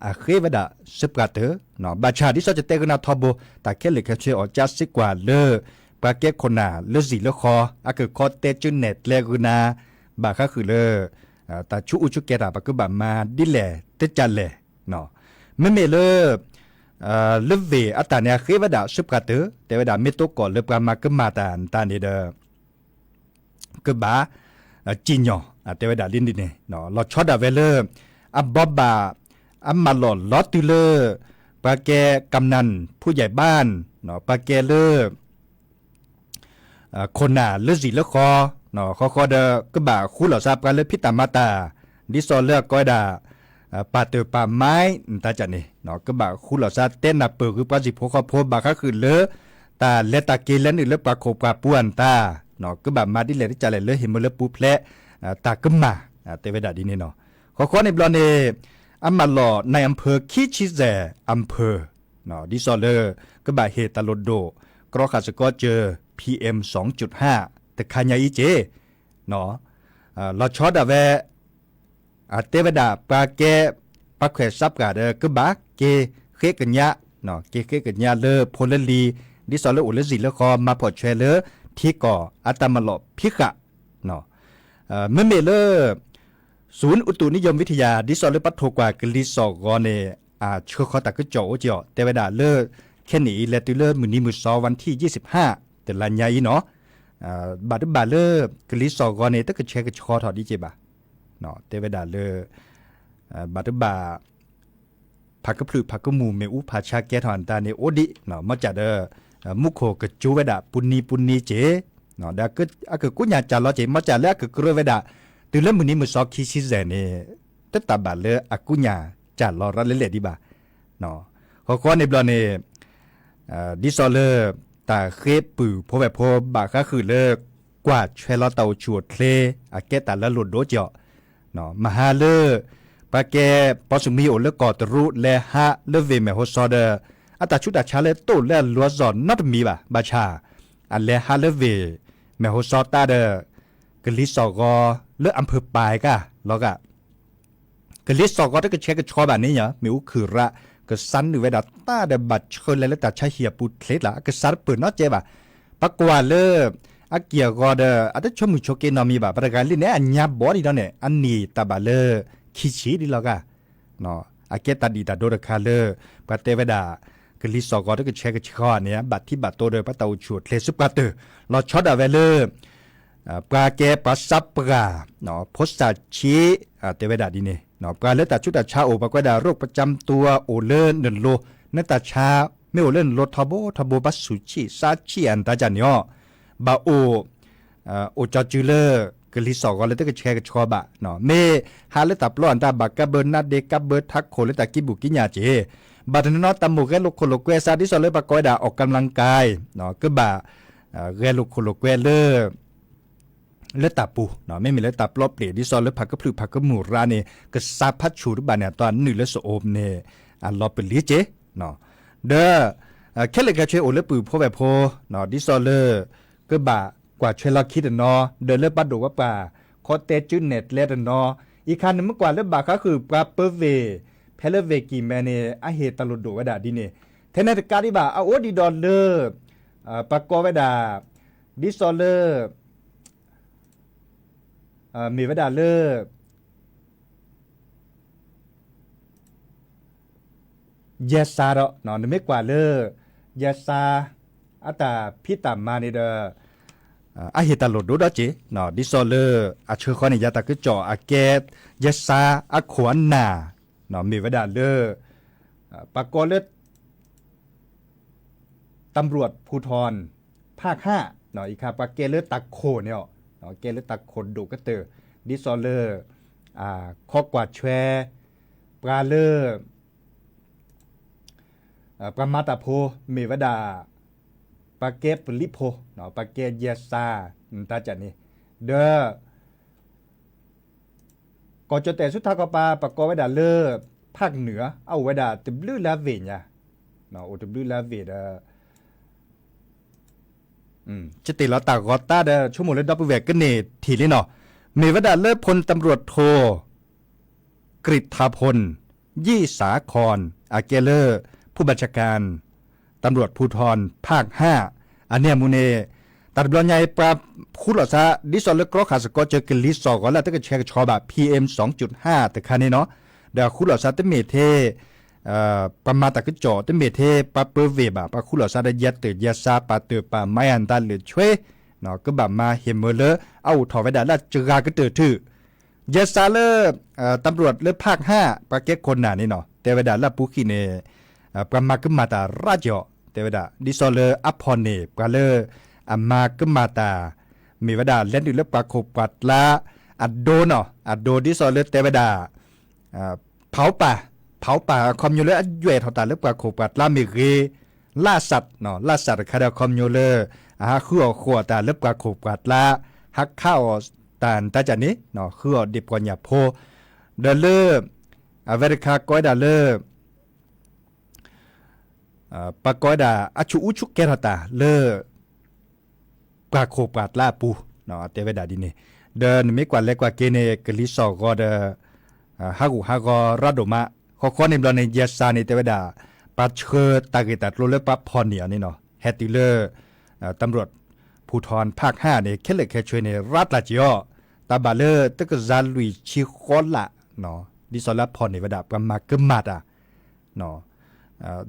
အဃ့ဝဲဒၣ်စ့ပှၤတၢၢ် ဘၣ်ဆၣ်ဒ်သိးယတဲကနၣ်ထီဘိ တၢ်ခဲလၢာ်ခဲဆ့အီၤ ကးစ့ကွၢ်လၢ ပှၤကဲခိၣ်နၢ်လၢဇံၣ်လၢဃီ အကခီတဲကၠုနဲၣ်ကျဲဂုာ်နၤ ဘၣ်ဃးဃုာ်လၢ တၢ်ဆူးအူဆူးကဲၤတၢ် ပကဘၣ်မၤဒ်လဲၣ်တကလဲၣ်. မ့မ့ၢ်လၢ လၢဝ့ၢ်အတၢ်န့ၣ် အဃ့ဝဲဒၣ်ဆူပှၤတၢၢ် တဲဝဲဒၣ် မ့ၢ်တအိၣ်ကီးလၢပှၤမၤကမၣ်တၢ်တၢ်န့ၣ်ဒီး ကဘၣ် စံၣ်ညီၣ် တဲဝဲဒၣ်ဒ်န့ၣ်န့ၣ် လီၤဆီဒၣ်ဝဲလၢ အဘီဘၣ် အမၢလီၤလီၤတုၤလၢ ပှၤကဲ กำนัน ผู้ใหญ่บ้าน ပှၤကဲလၢ ခိၣ်နၢ်လၢဇံၣ်လၢဃီ ဃီဃီဒီး ကဘၣ်ဃူလီၤစှၤပှၤလၢဖံးတၢ်မၤတၢ် ဒ်သိးလၢအကိးဝဲဒၣ် ပၢ်တၢၢ်ပၢ်မါ နတၢ်ကၢ်န့ၣ် ကဘၣ်ဃူလီၤစှၤတဲနၢ်ပၢၢ်ဂ့ၤပှၤစံၣ်ဖိဃီဖိ ဘၣ်ဃးဃုာ်လၢ တၢ်လဲၤတၢ်က့ၤလဲၤနုာ်လၢပှၤခိၣ်ပှၤပူၤအတၢ် ကဘၣ်မၤဒ်လဲၣ်တကလဲၣ်လၢဟ့ၣ်မ့ၢ်လၢပူၤဖျဲး တၢ်ကမၣ် တဲဝဲဒၣ်ဒ်န့ၣ်လီၤ. ဃီဃီန့ၣ်ဘျီန့ၣ် အမၢလီၤ นายอำเภอ ခံဆံယဲၢ် อำเภอ ဒ်သိးလၢ ကဘၣ်ဟ့ၣ်တၢ်လိၣ်ဒိၣ် ကြီဃာ်စ့ၢ်ကီးစၢၤ PM တခါညါအံၤက့ၢ် လီၤဆီဒၣ်ဝဲ တဲဝဲဒၣ် ပှၤကဲ ပှၤခွဲးစးပှၢ်ဒီး ကဘၣ်က့ၤဃ့ကညး က့ၤဃ့ကညးလၢဖိလၢလံၤ ဒ်သိးလၢအိၣ်လၢဇံၣ်လၢဃီ မၤဖှီၣ်ဆွဲလၢ ထံကီၢ်အတၢ်မၢလီၤဖံးဃာ် မ့မ့ၢ်လၢ ศูนย์อุตุนิยมวิทยา ဒ်သိးလၢပှၤထိၣ်ကွၢ်ကလံၤစိးဂီၤန့ၣ် အဆှၢဃီၤတၢ်ကစီၣ်အိၣ်က့ၤအီၤ တဲဝဲဒၣ်လၢ ခဲနံၣ်အံၤ လဲၤတုၤလၢမုၢ်နံၤမုၢ်စီၤ วันที่ยี่สิบห้า တလါညါအံၤနီၤ ဘၣ်တဘၣ်လၢ ကလံၤစိးဂီၤန့ၣ် တကဆှဲကဆှီထီၣ်ဒ်က့ၢ်ဘၣ် တဲဝဲဒၣ်လၢ ဘၣ်တဘၣ် ဖးကဖျုးဖးကမူၣ်မ့ၣ်အူဖးဆါကဲထီၣ်နတၢ်န့ၣ်အိၣ်ဒံး မ့ၢ်စ့ၢ်ဒီး မူခိၣ်ကကၠိဝဲဒၣ်ပူၤနံၤပူၤနံၤက့ၢ် ဒီးအကကူးညၣ်စၢ်လီၤက့ၢ် မ့ၢ်စ့ၢ်လၢအကကြၢးဝဲဒၣ် တုၤလၢမုၢ်နံၤမုၢ်စီၤခံဆံယဲၢ်န့ၣ် တတၢ်ဘၣ်လၢအကူးညၣ်စၢ်လီၤရၤလဲၣ်လဲၣ်ဒံးဘၣ် ဃီဃီန့ၣ်ဘျီန့ၣ် ဒ်သိးလၢ တၢ်ဃ့ပုၢ်ဖိဝဲၢ်ဖိဘၣ်ဃးဃုာ်လၢ ကွၢ်ဆွဲလီၤတၢ်အိၣ်ဆူၣ်အိၣ်ချ့ အကဲတၢ်လၢလိၣ်ဒိၣ်က့ၤအီၤ မဟါလၢ ပှၤကဲ ပီၣ်စမံအိၣ်လၢကီၢ်တရူး လဲၤဟးလၢဝ့ၢ်မဲၢ်ဟိစီဒီး အတၢ်ဆူးတၢ်ဆါလၢတအိၣ်လၢအလီၢ်အစီၣ်နီတမံၤဘၣ် ဘၣ်ဆၣ် အလဲၤဟးလၢဝ့ၢ်မဲၢ်ဟိစီတၢ်ဒီး ကလံၤစိးဂီၤလၢ อำเภอปาย ကါ လီၤဂာ် ကလံၤစိးဂီၤတကဆှဲကဆှီဘၣ်န့ၣ် မ့ၣ်အူခုၣ်ရး ကစးနုာ်ဝဲဒၣ်တၢ်ဒီးဘၣ်ဆှၢလဲၤလၢတၢ်ဆါဟံၣ်အပူၤချ့ကျါ အကစးတပၢၢ်နီတစဲးဘၣ်. ပကွၢ်လၢ အက့ၢ်အဂီၤဒီး အတဆိကမိၣ်ဆိက့နီတမံၤဘၣ်. ပှၤတဂၤလံန့ၣ် အညါဘီဒံးဒီးန့ၣ် အနံၣ်တၢ်ဘၣ်လၢ ခံဆံဒံးလီၤဂာ် အကဲတၢ်ဒံၣ်တၢ်ဒိတခါလၢ ပှၤတဲဝဲဒၣ် ကလံၤစိးဂီၤတကဆှဲကဆှီန့ၣ် ဘၣ်ထံးဘၣ်တိၤဒီး ပှၤတၢ်အိၣ်ဆူၣ်အိၣ်ချ့ဆူပှၤတၢၢ် လီၤဆီဒၣ်ဝဲလၢ ပှၤကဲပှၤစးပှၢ် ဖိစၢ်ဆံး တဲဝဲဒၣ်ဒ်န့ၣ် ပှၤလၢတၢ်ဆူးတၢ်ဆါအိၣ် ပှၤကွဲးဒၣ် โรคประจำตัว အိၣ်လၢနလိၤ နတၢ်ဆါ မ့ၢ်အိၣ်လၢနလိၤထီဘိထီဘိ ပှၤဆူးဆံးစါဆံးအတၢ်ကၢ်န့ၣ်အီၤ ဘၣ်အိၣ် အိၣ်ကၠီစုလၢ ကလံၤစိးဂီၤလၢတကဆှဲကဆှီဘၣ်. မ့ၢ်ဟးလၢတၢ်ပျီအတၢ်ဘၣ်ကးဘၢနါဒ့ ကးဘၢထးခိၣ်လၢတၢ်ကံးဘုၣ်ကံးညာ်က့ၢ် ဘၣ်တနီၤနီၤတၢ်မိၣ်ဂဲၤလိာ်ခိၣ်လိာ်ကွဲစး ဒ်သိးလၢပှၤကိးဝဲဒၣ် ออกกำลังกาย ကဘၣ် ဂဲၤလိာ်ခိၣ်လိာ်ကွဲလၢ လၢတၢ်ပူၤ မ့မ့ၢ်လၢတၢ်ပျီပျံၤ ဒ်သိးလၢဖးကဖျုးဖးကမူၣ်ရးန့ၣ် ကစးဖးဆူၣ်တဘၣ်န့ၣ် အတီၢ်နုာ်လၢစအိၣ်န့ၣ် အလီၤပလံၤက့ၢ် ဒီး ခဲလၢာ်ခဲဆ့အိၣ်လၢပုၢ်ဖိဝဲၢ်ဖိ ဒ်သိးလၢ ကဘၣ်ကွၢ်ဆွဲလီၤခံတနီၤ ဒီးလၢပှၤဒိၣ်ပှၤပှၢ် ခီတဲစုနဲၣ်ကျဲတနီၤ အံၤခါနမ့ၢ်ကွၢ်လၢဘၣ်ဃးဃုာ်ပှၤပၢဝ့ၢ် ဖဲလၢဝ့ၢ်ကံၢ်မဲန့ၣ် အဟ့ၣ်တၢ်လိၣ်ဒိၣ်ဝဲဒၣ်ဒ်န့ၣ် ထဲန့ၣ်တကးဒံးဘၣ် အအိၣ်ဒံးဒီးလၢ ပှၤကိးဝဲဒၣ် ဒ်သိးလၢ မ့ၢ်ဝဲဒၣ်လၢ ယဲၢ်စါဒီး နမ့ၢ်ကွၢ်လၢ ယဲၢ်စါ အတၢ်ဖံးတၢ်မၤန့ၣ်ဒီး အဟ့ၣ်တၢ်လိၣ်ဒိၣ်ဒီးက့ၢ် ဒ်သိးလၢ အဆၢဃီန့ၣ် ယၤတၢ်ကစီၣ်အကဲ ယဲၢ်စါအခိၣ်အနၢ် မ့ၢ်ဝဲဒၣ်လၢ ပှၤကိးလၢ ตำรวจภูธร ภาคห้า အံၤခါ ပှၤကဲလၢတၢ်ခိၣ်န့ၣ် ကဲလၢတၢ်ခိၣ်ဒိၣ်ကတၢၢ် ဒ်သိးလၢ ခီကွၢ်ဆွဲ ပှၤလၢ ပှၤမၤတၢ်ဖိ မ့ၢ်ဝဲဒၣ် ပှၤကဲပလံးဖိ ပှၤကဲယဲၢ်စါ တၢ်ကၢ်န့ၣ် ဒီး ကီၢ်ကၠီၣ်တဲၣ်ဆူထးခီပၤ ပှၤကိးဝဲဒၣ်လၢ ภาคเหนือ အအိၣ်ဝဲဒၣ်တဘျုးလၢအဝ့ၢ်ညါ အိၣ်တဘျုးလၢအဝ့ၢ်ဒီး ကတ့ၢ်လီၤတၢ်ဂီၤတၢ်ဒီး ဆိကမိၣ်လၢဒီပုၢ်ဝဲၢ်ကန့ၢ်ထံၣ်လံနီၤ မ့ၢ်ဝဲဒၣ်လၢ พลตำรวจโท กฤษฐาพล ยี่สาคร အကဲလၢ ผู้บัญชาการ ตำรวจภูธร ภาคห้า အန့ၣ်အမူးန့ၣ် တၢ်တဘျီညါအံၤ ပှၤဃူလိာ်စါ ဒ်သိးလၢကြီဃာ်စ့ၢ်ကီးစၢၤ ကလံၤစိးဂီၤလၢတကဆှဲကဆှီဘၣ် P M စံးကၠုၣ်ဟါ တခါန့ၣ်နီၤ, ဒီးဃူလိာ်စါတမ့ၢ်ထဲ ပှၤမၤတၢ်ကစီၣ် တမ့ၢ်ထဲပှၤပၢၤဝ့ၢ်ဘၣ်, ပှၤဃူလိာ်စါဒီးယဲၢ်တၢၢ်ယဲၢ်စါ ပာ်တၢၢ်ပာ်မၤယၤတၢ်လၢာ်ဆွဲ ကဘၣ်မၤဟ့ၣ်မၢလၢအအိၣ်ထီၣ်ဝဲဒၣ်လၢစှၤကတၢၢ်ထူၣ် ယဲၢ်စါလၢ တၢ်မရူးလၢဖၣ်ဟါ ပှၤကဲခိၣ်နၢ်န့ၣ်နီၤ တဲဝဲဒၣ်လၢအပူၤဃံန့ၣ် ပှၤမၤကမၣ်တၢ်ရၣ်ကီး တဲဝဲဒၣ် ဒ်သိးလၢအဖီၣ်န့ၢ် ပှၤလၢအမၤကမၣ်တၢ် မ့ၢ်ဝဲဒၣ်လဲၤနုာ်လၢပှၤခိၣ်ပှၤကျါ အဒိနီၤ အဒိဒ်သိးလၢတဲဝဲဒၣ် ဖးပၢ် ဖးပၢ် အခီပညီလၢအယွဲၢ်ထီၣ်တၢ်လၢပှၤခိၣ်ပှၤကျါမ့ၢ်ဂ့ၤ, လၢ်စး လၢ်စးတခါဒီးအခီပညီလၢ အဟးဃုအီၣ်ဃီအီၣ်တၢ်လၢပှၤခိၣ်ပှၤကျါ ဟးခးအီၣ်တၢ်တၢ်ကၢ်န့ၣ် ဃုအီၣ်ဒံးပှၤညၣ်ဖိ ဒီးလၢ အဝဲတခါကိးဝဲဒၣ်လၢ ပှၤကိးဝဲဒၣ်အဆူၣ်အူဆူၣ်ကဲထီၣ်တၢ်လၢ ပှၤခိၣ်ပှၤကျါအပူၤ တဲဝဲဒၣ်ဒ်န့ၣ်, ဒီးနမ့ၢ်ကွၢ်လဲၤကွၢ်က့ၤန့ၣ် ကလံၤစိးဂီၤဒီး ဟးဂူာ်ဟးဂီၤရၢဒိၣ်မး, ဃီဃီန့ၣ်ဘျီန့ၣ် ယဲၢ်စါန့ၣ် တဲဝဲဒၣ် ပှၤဆှၢတၢ်ဂ့ၢ်တၢ်ကျိၤလၢပှၤဖီၣ်န့ၢ်အီၤန့ၣ်နီၤ ဟဲတုၤလၢ တၢ်မရူး ဖူထီၣ်ဖၣ်ဟါန့ၣ် ခဲလၢာ်ခဲဆ့န့ၣ် ရၤတၢ်က့ၤအီၤ တၢ်ဘၣ်လၢတကယၤလွံၢ်ဆံဃီလး ဒ်သိးလၢအဖီၣ်န့ၢ်ဝဲဒၣ် ပှၤမၤကမၣ်တၢ်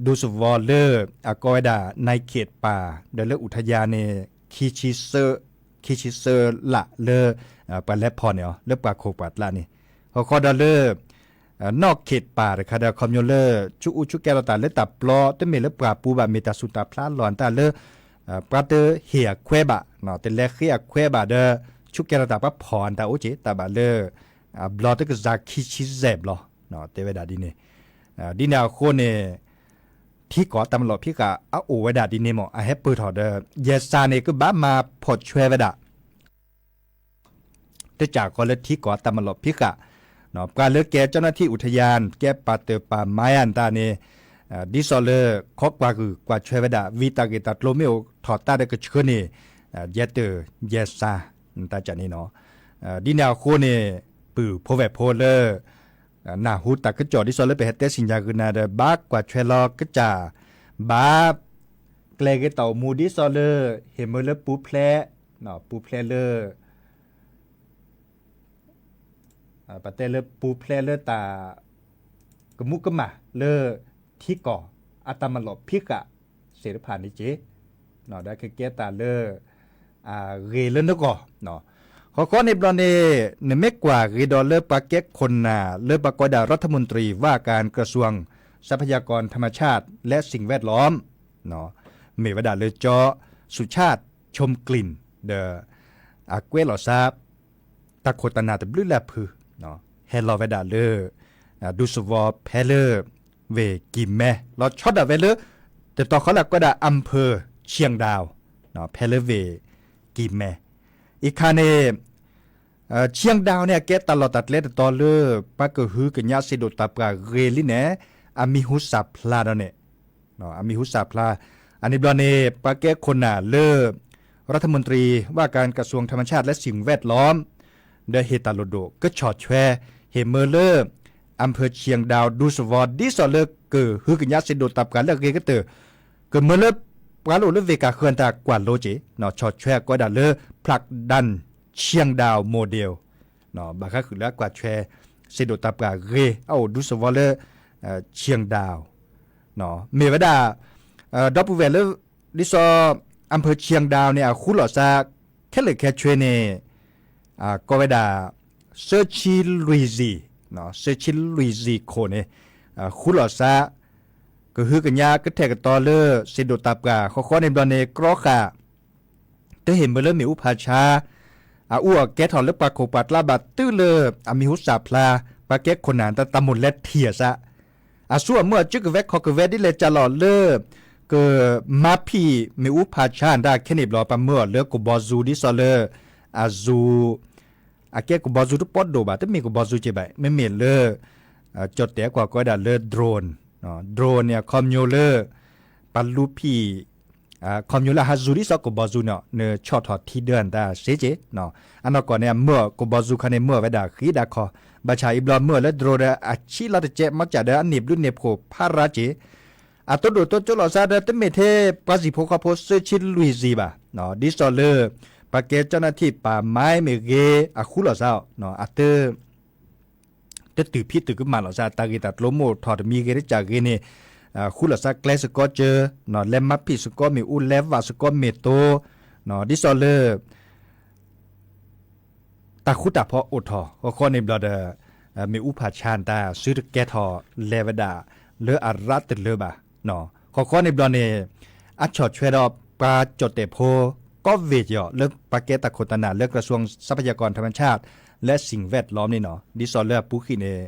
ဒူသဝီလၢ အကိးဝဲဒၣ် နၢ်ခ့ၣ်ပၢ် ဒီးလၢအူးထယါန့ၣ် ခံဆံသၢလးလၢ ပှၤလဲၤဖီၣ်န့ၢ်အီၤ လၢပှၤခိၣ်ပှၤကျါန့ၣ်, ဃီဃီဒီးလၢ နီၢ်ခ့ၣ်ပၢ်တခါဒီး အခီပညီလၢ ဆူၣ်အူဆူၣ်ကဲထီၣ်တၢ်လၢတၢ်ပျီ တမ့ၢ်လၢပှၤပူၤဘၣ် မ့ၢ်တၢ်ဆူၣ်တၢ်ဖျါလီၤတၢ်လၢ ပှၤတဟ့ၣ်အခွဲးဘၣ် တလဲၤဃ့အခွဲးဘၣ်ဒီး ဆူၣ်ကဲထီၣ်တၢ်ပှၤဖီၣ်အတၢ်အိၣ်က့ၤ တၢ်ဘၣ်လၢ အဘျီတကယၤခံဆံယဲၢ်ဘျီ တဲဝဲဒၣ်ဒ်န့ၣ်, ဒ်န့ၣ်အဃိန့ၣ် ထံကီၢ်တၢ်မၤလီၢ်ဖံးဃာ်အအိၣ်ဝဲဒၣ်ဒ်န့ၣ်မ့ၢ် အဟဲပၢၢ်ထီၣ်ဒီး ယဲၢ်စါန့ၣ် ကဘၣ်မၤဖီၣ်ဆွဲဝဲဒၣ် တကးဃီလၢထံကီၢ်တၢ်မၤလီၢ်ဖံးဃာ် ပှၤလၢကဲ เจ้าหน้าที่อุทยาน ကဲပာ်တၢၢ်ပာ်မၤယၤတၢ်န့ၣ် ဒ်သိးလၢ ခီကွၢ်ဂုာ်ကွၢ်ဆွဲဝဲဒၣ် ဝံၤတၢ်ဂ့ၢ်တၢ်ကျိၤမ့ၢ်အိၣ်ထီၣ်တၢ်ဒီးကဆှၢန့ၢ် ယဲၢ်တၢၢ်ယဲၢ်စါ တၢ်ကၢ်န့ၣ်နီၤ, ဒ်န့ၣ်အဃိန့ၣ် ပုၢ်ဖိဝဲၢ်ဖိလၢ နၢ်ဟူတၢ်ကစီၣ်ဒ်သိးလၢပဟဲတဲစံၣ်ညါဂုာ်နၤဒီး ဘၣ်ကွၢ်ဆွဲလီၤကစၢ် ဘၣ် ကျဲၤဂ့ၤတၢ်အိၣ်မူဒ်သိးလၢ ဟ့ၣ်မၢလၢပူၤဖျဲး ပူၤဖျဲးလၢ ပတဲလၢပူၤဖျဲးလၢတၢ် ကမူကမၣ်လၢ ထံကီၢ်အတၢ်မၤလီၢ်ဖံးဃာ် သ့ၣ်တဖၣ်န့ၣ်က့ၤ ဒီးကကဲတၢ်လၢ အဂ့ၤလၢနဂီၢ် ဃီဃီန့ၣ်ဘျီန့ၣ် နမ့ၢ်ကွၢ်ဂ့ၤဒီးလၢပှၤကဲခိၣ်နၢ်လၢပှၤကိးဝဲဒၣ် รัฐมนตรีว่าการกระทรวงทรัพยากรธรรมชาติและสิ่งแวดล้อม မ့ၢ်ဝဲဒၣ်လၢ ကၠီ สุชาติชมกลิ่น ဒီး အကွဲးလီၤစါ တၢ်ခိၣ်တၢ်နၢ်တဘျုးလၢအဖု ဟဲလီၤဝဲဒၣ်လၢ ဒူသဝီဖဲလၢ ဝ့ၢ်ကံၢ်မဲ လီၤဆီဒၣ်ဝဲလၢ တတီၤဃီလၢအကိးဝဲဒၣ် อำเภอเชียงดาว ဖဲလၢဝ့ၢ်ကံၢ်မဲ အံၤခါန့ၣ် เชียงดาว န့ၣ် အကဲတၢ်လီၢ်တၢ်ကျဲတတီၤလၢ ပှၤကဟုကညးစံးဒိၣ်တၢ်ပှၢ်ဂ့ၤလံန့ၣ် အမံၤဟူစၢ်ဖျါဒီးန့ၣ် အမံၤဟူစၢ်ဖျါ အန့ၣ်ဘျီန့ၣ် ပှၤကဲခိၣ်နၢ်လၢ รัฐมนตรีว่าการกระทรวงธรรมชาติและสิ่งแวดล้อม ဒီးဟ့ၣ်တၢ်လိၣ်ဒိၣ် ကဆီၣ်ဆွဲ ဟ့ၣ်မၢလၢ อำเภอเชียงดาว ဒူသဝီ ဒ်သိးလၢကဟုကညးစံးဒိၣ်တၢ်ပှၢ်လၢအဂ့ၤကတၢၢ် ကမၢလၢ ပှၤလၢအိၣ်လၢဝ့ၢ်ကၢ်ဃၢၤတၢ်ကွၢ်လိက့ၤ ဆီၣ်ဆွဲအကိးဝဲဒၣ်လၢ ผลักดันเชียงดาวโมเดล ဘၣ်ဃးဃုာ်လၢအကွၢ်ဆွဲ စံးဒိၣ်တၢ်ပှၢ်ဂ့ၤ အအိၣ်ဒူသဝီလၢ เชียงดาว မ့ၢ်ဝဲဒၣ် ဒီပုၢ်ဝဲၢ်လၢ ဒ်သိး อำเภอเชียงดาว န့ၣ် အဃူလိာ်စါ ခဲလၢာ်ခဲဆ့န့ၣ် ကိးဝဲဒၣ် သၢဆံလွံၢ်ဆံ သၢဆံလွံၢ်ဆံခိၣ်န့ၣ် ဃူလိာ်စါ ကဟုကညးကထဲၣ်ကတီၤလၢ စံးဒိၣ်တၢ်ပှၢ် ဃီဃီန့ၣ်ဘျီန့ၣ် ကြီဃာ် တဟ့ၣ်မၢလၢမ့ၣ်အူဖးဆါ အအူအီၣ်ကဲထီၣ်လၢပှၤခိၣ်ပှၤကျါဘၣ်တုၤလၢအမံၤဟူစၢ်ဖျါ ပှၤကဲခိၣ်နၢ်တၢ်တၢ်မိၣ်လဲၤထံၣ်အသး အဆူအမုၢ်အစုကဝဲၤခီၣ်ကဝဲၤဒ်လဲၣ်ကၢ်လီၤလၢ ကမၤဖံးမ့ၣ်အူဖးဆါတၢ်ခဲန့ၣ်ဘျီ ပှၤမၢအီၤလၢကဘီယူၤဒ်သိးလၢ အယူၤ အကဲကဘီယူၤတပီဒိၣ်ဘၣ် တမ့ၢ်ကဘီယူၤက့ဘၣ် မ့မ့ၢ်လၢ ကၠီၣ်တဲာ်ကွၢ်ကိးဝဲဒၣ်လၢ drone drone န့ၣ် အခီပညီလၢ ပှၤလူၤဖံး အခီပညီလၢဟးယူၤဒ်သိးကဘီယူၤန့ၣ် နဆီၣ်ထီၣ်ထံဒၢတၢ်စ့က့ အနီၢ်ကီၢ်န့ၣ် အမၢအီၤကဘီယူၤခါန့ၣ် မၢအီၤဝဲဒၣ်ဃံဒၣ်ခီ ဘၣ်ဆၣ်အံၤဘျီမၢအီၤလၢ drone ဒီးအဆံးလီၤတကဲး မ့ၢ်ကၢ်ဒီးအန့ၢ်ဘျုးန့ၢ်ဖှိၣ်ဖးရါက့ အတိဒိၣ်တိကၠိလိာ်သးဒီး တမ့ၢ်ထဲပှၤဟံၣ်ဖိဃီဖိသၢဆံလွံၢ်ဆံဘၣ် ဒ်သိးလၢ ပှၤကဲကၠီၣ်နၢ်ထံၣ်ပာ်မါမ့ၢ်ဂ့ၤ အဃူလိာ်သးအီၤ အတ တတုၤဖံးတုၤကမၣ်လိာ်သး တၢ်ဂ့ၢ်တၢ်ကျိၤမိၢ်ထီၣ်တမံၤဂ့ၤတကးဂ့ၤန့ၣ် ဃူလိာ်သးကျဲစ့ၢ်ကီးကၠၢ လဲၤမၤဖံးစ့ၢ်ကီးမ့ၣ်အူ လဲၤဝးစ့ၢ်ကီးမ့ၢ်တိ ဒ်သိးလၢ တၢ်ဃူတၢ်ဖိးအိၣ်ထီၣ် ဃီဃီန့ၣ်ဘျီဒီး မ့ၣ်အူဖးဆါတၢ် စုတကဲထီၣ်လဲၤဝဲဒၣ်လၢအရၢတလၢဘၣ်. ဃီဃီန့ၣ်ဘျီန့ၣ် အဆီၣ်ထွဲဒီးပှၤကၠီၣ်တဲၣ်ဖိ ကီၢ်ဝ့ၢ်ကီး လၢပှၤကဲတၢ်ခိၣ်တၢ်နၢ်လၢ กระทรวงทรัพยากรธรรมชาติ และสิ่งแวดล้อม န့ၣ်နီၤ ဒ်သိးလၢအပူၤကွံာ်န့ၣ်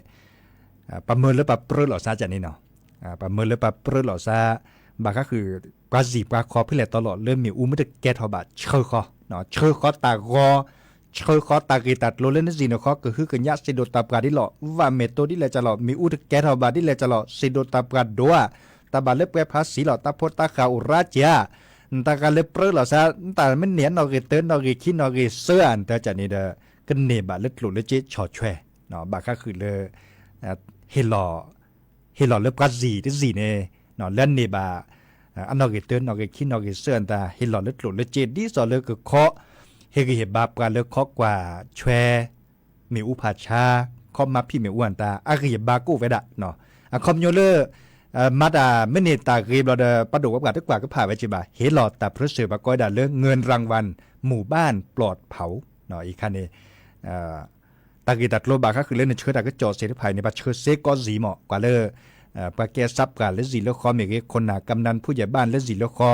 ပှၤမၢလၢပှၤပြၢလိာ်သးကၠၢ်န့ၣ်နီၤ ပှၤမၢလၢပှၤပြၢလိာ်သး ဘၣ်ဃးဃုာ် ပှၤစံၣ်ပှၤခီဖဲလဲၣ်တီလီၤ လၢမ့ၣ်အူမ့ၢ်တကဲထီၣ်ဘၣ် ဆှၢဃီ ဆှၢဃီတၢ်ဂီၤ ဆှၢဃီတၢ်ဂ့ၢ်တၢ်ကျိၤလၢနစံၣ်နခီ ကဟုကညးစံၣ်ဒိၣ်တၢ်ပှၢ်ဒ်လီၤ ဝးမ့ၢ်တိဒ်လဲၣ်ကၠၢ်လီၤ မ့ၣ်အူတကဲထီၣ်ဘၣ်ဒ်လဲၣ်ကၠၢ်လီၤ စံၣ်ဒိၣ်တၢ်ပှၢ်ဒိၣ်ဧါ တၢ်ဘၣ်လၢပှဲၤဖးစံလီၤ တၢ်ဖိတၢ်ဃၢ်အိၣ်ရၢကၠၢ် နတၢ်ဂၤလၢပြၢလိာ်သး နတၢ်မ့ၢ်န့ၢ်အနီၣ်ဂံၢ်တၢ နီၣ်ဂံၢ်ခံ နီၣ်ဂံၢ်သၢဧါ နတၢ်ကၠၢ်န့ၣ်ဒီး ကန့ၢ်ဘၣ်လၢကျိၣ်လၢစ့ဆီၣ်ထွဲ ဘၣ်ဃးဃုာ်လၢ ဟ့ၣ်လီၤ ဟ့ၣ်လီၤလၢပှၤစံၣ်တစံၣ်န့ၣ် လၢန့ၢ်ဘၣ် အနီၣ်ဂံၢ်တၢ နီၣ်ဂံၢ်ခံ နီၣ်ဂံၢ်သၢအတၢ် ဟ့ၣ်လီၤလၢကျိၣ်လၢစ့ ဒ်သိးလၢကခီ ဟ့ၣ်ဂံၢ်ဟ့ၣ်ဘါပှၤလၢခီကွၢ်ထွဲ မ့ၣ်အူဖးဆါ ခီမၤဖံးမ့ၣ်အူအတၢ် အဂံၢ်အဘါကအိၣ်ဝဲဒၣ် အခီပညီလၢ မၤတၢ်မ့ၢ်န့ၢ်တၢ်ဂ့ၤဘျီဒီး ပှၤဒိၣ်ဝဲပှၤတကွၢ်ကဖၣ်ဝဲက့ဘၣ် ဟ့ၣ်လီၤတၢ်ပြၢစၢၤပှၤကိးဝဲဒၣ်လၢ เงินรางวัลหมู่บ้านปลอดเผา အံၤခါန့ၣ် တၢ်ဂ့ၢ်တၢ်ကျိၤဘၣ်ဃးဃုာ်လၢနဆှၢတၢ်ကစီၣ်သ့ၣ်တဖၣ်အံၤန့ၣ် ပှၤဆှၢစ့ကီးစံၣ်မး ကွၢ်လၢ ပှၤကဲစးပှၢ်လၢစံၣ်လၢဃီမ့ၢ်ဂ့ၤ ခိၣ်နၢ် กำนัน ผู้ใหญ่บ้าน လၢစံၣ်လၢဃီ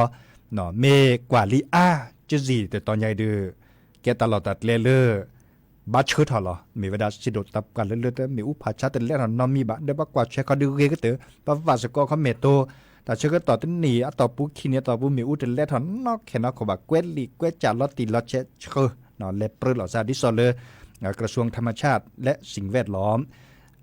မ့ၢ်ကွၢ်လံအါ ကစံၣ်တတီၤညါအံၤဒီး ကဲတၢ်လီၢ်တၢ်ကျဲလၢ ဘၣ်ဆှၢထီၣ်လီၤ မ့ၢ်ဝဲဒၣ်စံၣ်ဒိၣ်တၢ်ပှၢ်လၢလၢတၢ် မ့ၣ်အူဖးဆါတလဲထီၣ်နီတမံၤဘၣ် ဒီးဘၣ်ကွၢ်ထွဲခီဒုးဂ့ၤကတၢၢ် ဘၣ်ဝးစ့ၢ်ကီးခီမ့ၢ်တိ တၢ်ဆၢကတီၢ်တနံၣ်အတီၢ်ပူၤ ခံနံၣ်အတီၢ်ပူၤ မ့ၣ်အူတလဲထီၣ်နီခဲနီၣ်ခိၣ်ဘၣ် ကွဲးလံာ်ကွဲးစၢ်လီၤတံၢ်လီၤဆဲးဆှၢ လဲၤပြၢလိာ်သး ဒ်သိးလၢ กระทรวงธรรมชาติ และสิ่งแวดล้อม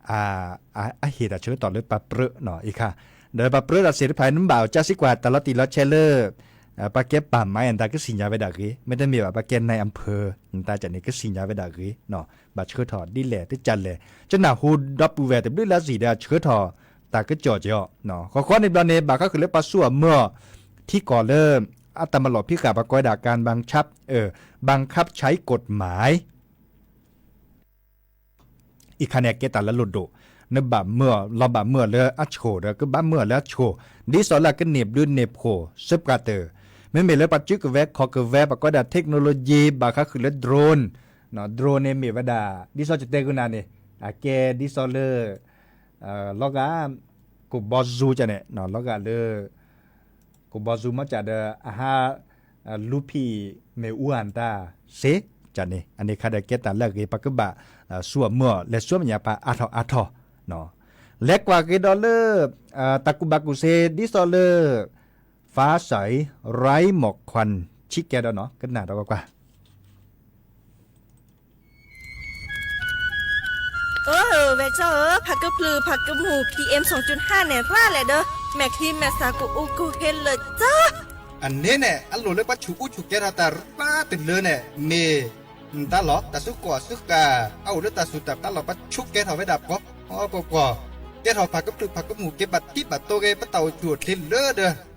အဟ့ၣ်တၢ်ဆၢကတီၢ်လၢပှၤပြၢ အံၤခါ ဒီးပှၤပြၢတၢ်သ့ၣ်တဖၣ် နဘၣ်အီၤကၢ်စံးကွၢ် တၢ်လီၤတံၢ်လီၤဆဲးလၢ ပှၤကဲပာ်မၤအတၢ်ကသ့ၣ်ညါဝဲဒၣ်ဂ့ၤ မ့တမ့ၢ်ဘၣ် ပှၤကဲ นายอำเภอ နတၢ်ကၠၢ်န့ၣ် ကသ့ၣ်ညါဝဲဒၣ်ဂ့ၤ ဘၣ်ဆှၢထီၣ်ဒ်လဲၣ်တကၢ်လဲၣ် ကနၢ်ဟူဒီပုၢ်ဝဲၢ်တဘျုးလၢစံၣ်ဒီးဆှၢထီၣ် တၢ်ကစီၣ်က့ၤအီၤ ဃီဃီန့ၣ်ဘျီန့ၣ် ဘၣ်ဃးဃုာ်လၢပှၤဆူၣ်အီၤမၢအီၤ ထံကီၢ်လၢ အတၢ်မၤလီၢ်ဖံးဃာ်ပှၤကိးဝဲဒၣ် การบังคับ เอ่อ บังคับใช้กฎหมาย အံၤခါန့ၣ် အကဲတၢ်လၢလိၣ်ဒိၣ် နဘၣ်မၢအီၤ လီၤဘၣ်မၢအီၤလၢအဆိၣ်ဒီး ကဘၣ်မၢအီၤလၢအဆိၣ် ဒ်သိးလၢအကန့ၢ်ဘျုးန့ၢ်ဖှိၣ် စ့ပှၤတၢၢ် မ့မ့ၢ်လၢပှၤစုကဝဲၤခီၣ်ကဝဲၤ ပှၤကိးဝဲဒၣ် technology ဘၣ်ဃးဃုာ်လၢ drone drone န့ၣ်မ့ၢ်ဝဲဒၣ် ဒ်သိးကတဲဂုာ်နၤန့ၣ် အကဲဒ်သိးလၢ လီၤဂာ် ကဘီယူၤကန့ၣ် လီၤဂာ်လၢ ကဘီယူၤမ့ၢ်ကဒီး အဟး လူၤဖံးမ့ၣ်အူအတၢ်စ့ကန့ၣ် အန့ၣ်ခါဒီးကဲတၢ်လၢအဂ့ၤ ပှၤကဘၣ် ဆူၣ်အီၤမၢအီၤ လဲၤဆူမဲာ်ညါပှၤအါထီၣ်အါထီၣ် လဲၤကွၢ်က့ၤဒီးလၢ တၢ်ကူၣ်ဘၣ်ကူၣ်သ့ ဒ်သိးလၢ ฟ้าใสไร้หมอกควัน ဆံးကဲဒီးနီၤ ကနၣ်ဒီးကွၢ်ကွၢ် ဝဲၢ်ကၠီဧၢ, ဖးကဖျုးဖးကမူၣ် PM သွင်จุดห้า န့ၣ် ရၣ်လဲၣ်ဒီး မဲာ်ချံမဲာ်သၣ်ကအိၣ်ကဟ့လၢာ်ကၠီ အန့ၣ်န့ၣ် အလိၣ်လၢပှၤဆူၣ်အူဆူၣ်ကဲထီၣ်တၢ်ရၣ်တလၢန့ၣ် မ့ၢ် နတၢ်လီၤ တၢ်စုကီၢ်စုဃၢ် အအိၣ်လၢတၢ်စူၢ်တၢ်ပျၢ်လီၤ ပှၤဆူၣ်ကဲထီၣ်ဝဲဒၣ်ပှီၤပှီၤပှီၤပှီၤ, ကဲထီၣ်ဖးကဖျုးဖးကမူၣ်က့ၤဘၣ်တံၢ်ဘၣ်တိၢ်ဂ့ၤ ပတၢ်အိၣ်ဆူၣ်အိၣ်ချ့လၢ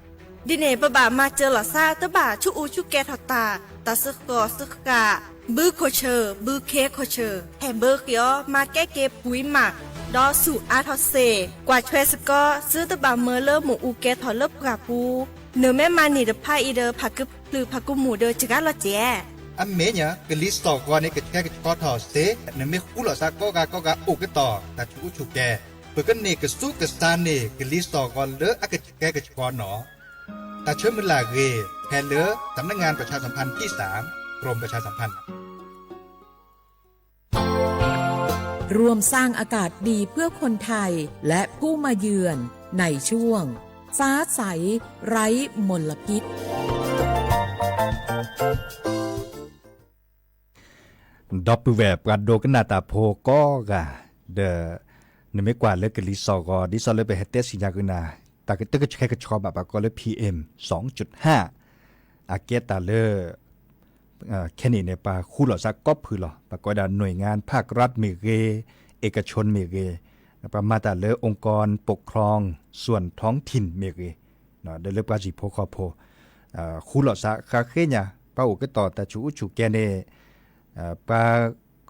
ဒီး ဒ်န့ၣ် ပဘၣ်မၤစၢၤလီၤသး တဘၣ်ဆူၣ်အူဆူၣ်ကဲထီၣ်တၢ်, တၢ်စုကီၢ်စုဃၢ်, ဘုခိၣ်ဆၢၣ်, ဘုခ့ခိၣ်ဆၢၣ်, ဟဲဘၢဃ့အီၤ မၤကဲက့ၤပှံၤမး, ဒီးဆူၣ်အါထီၣ်စ့ၢ်, ကွၢ်ထွဲစ့ၢ်ကီး သုတဘၣ်မၢလၢမ့ၣ်အူကဲထီၣ်လၢပှၢ်ပူၤ, နမ့ၢ်မၤန့ၢ်တဖၣ်အံၤဒီး ဖးကဖျုးဖးကမူၣ်ဒီးစှၤလီၤကဲ အမ့ၢ်ညါ ကလံၤစိးဂီၤန့ၣ် ကဆှဲကဆှီထီၣ်စ့ၢ်, နမ့ၢ်ဃူလိာ်သးကိးဂၤကိးဂၤအိၣ်ကတီၢ် တၢ်ဆူၣ်အူဆူၣ်ကဲ, ပကန့ၢ်ကစူၢ်ကစၢ်န့ၢ် ကလံၤစိးဂီၤလၢအကဆှဲကဆှီနီၤ. တၢ်ဆၢမုၢ်လၢ်အဂ့ၢ် ဟဲလၢ สำนักงานประชาสัมพันธ์ที่สาม กรมประชาสัมพันธ์ ร่วมสร้างอากาศดีเพื่อคนไทยและผู้มาเยือนในช่วงฟ้าใสไร้มลพิษ ဒီပုၢ်ဝဲၢ်ပှၤဒိကနၣ်တၢ်ဖိကိးဂၤ, ဒီး နမ့ၢ်ကွၢ်လၢကလံၤစိးဂီၤ ဒ်သိးလၢပဟဲတဲသ့ၣ်ညါက့ၤနၤ, တၢ်ကတၢၢ်ကဆှဲကဆှီဘၣ် ပှၤကိးလၢ PM သွင်จุดห้า အကဲတၢ်လၢ ခဲန့ၣ်န့ၣ် ပှၤဃူလိာ်သးကိးဖုလီၤ. ပှၤကိးဝဲဒၣ် หน่วยงานภาครัฐ မ့ၢ်ဂ့ၤ, เอกชน မ့ၢ်ဂ့ၤ, ပှၤမၤတၢ်လၢ องค์กรปกครองส่วนท้องถิ่น မ့ၢ်ဂ့ၤ, ဒီးလၢပှၤဟံၣ်ဖိဃီဖိ ဃူလိာ်သးဃးဃ့ညါ ပှၤအိၣ်ကတီၤတၢ်ဆူၣ်အူဆူၣ်ကဲန့ၣ် ပှၤ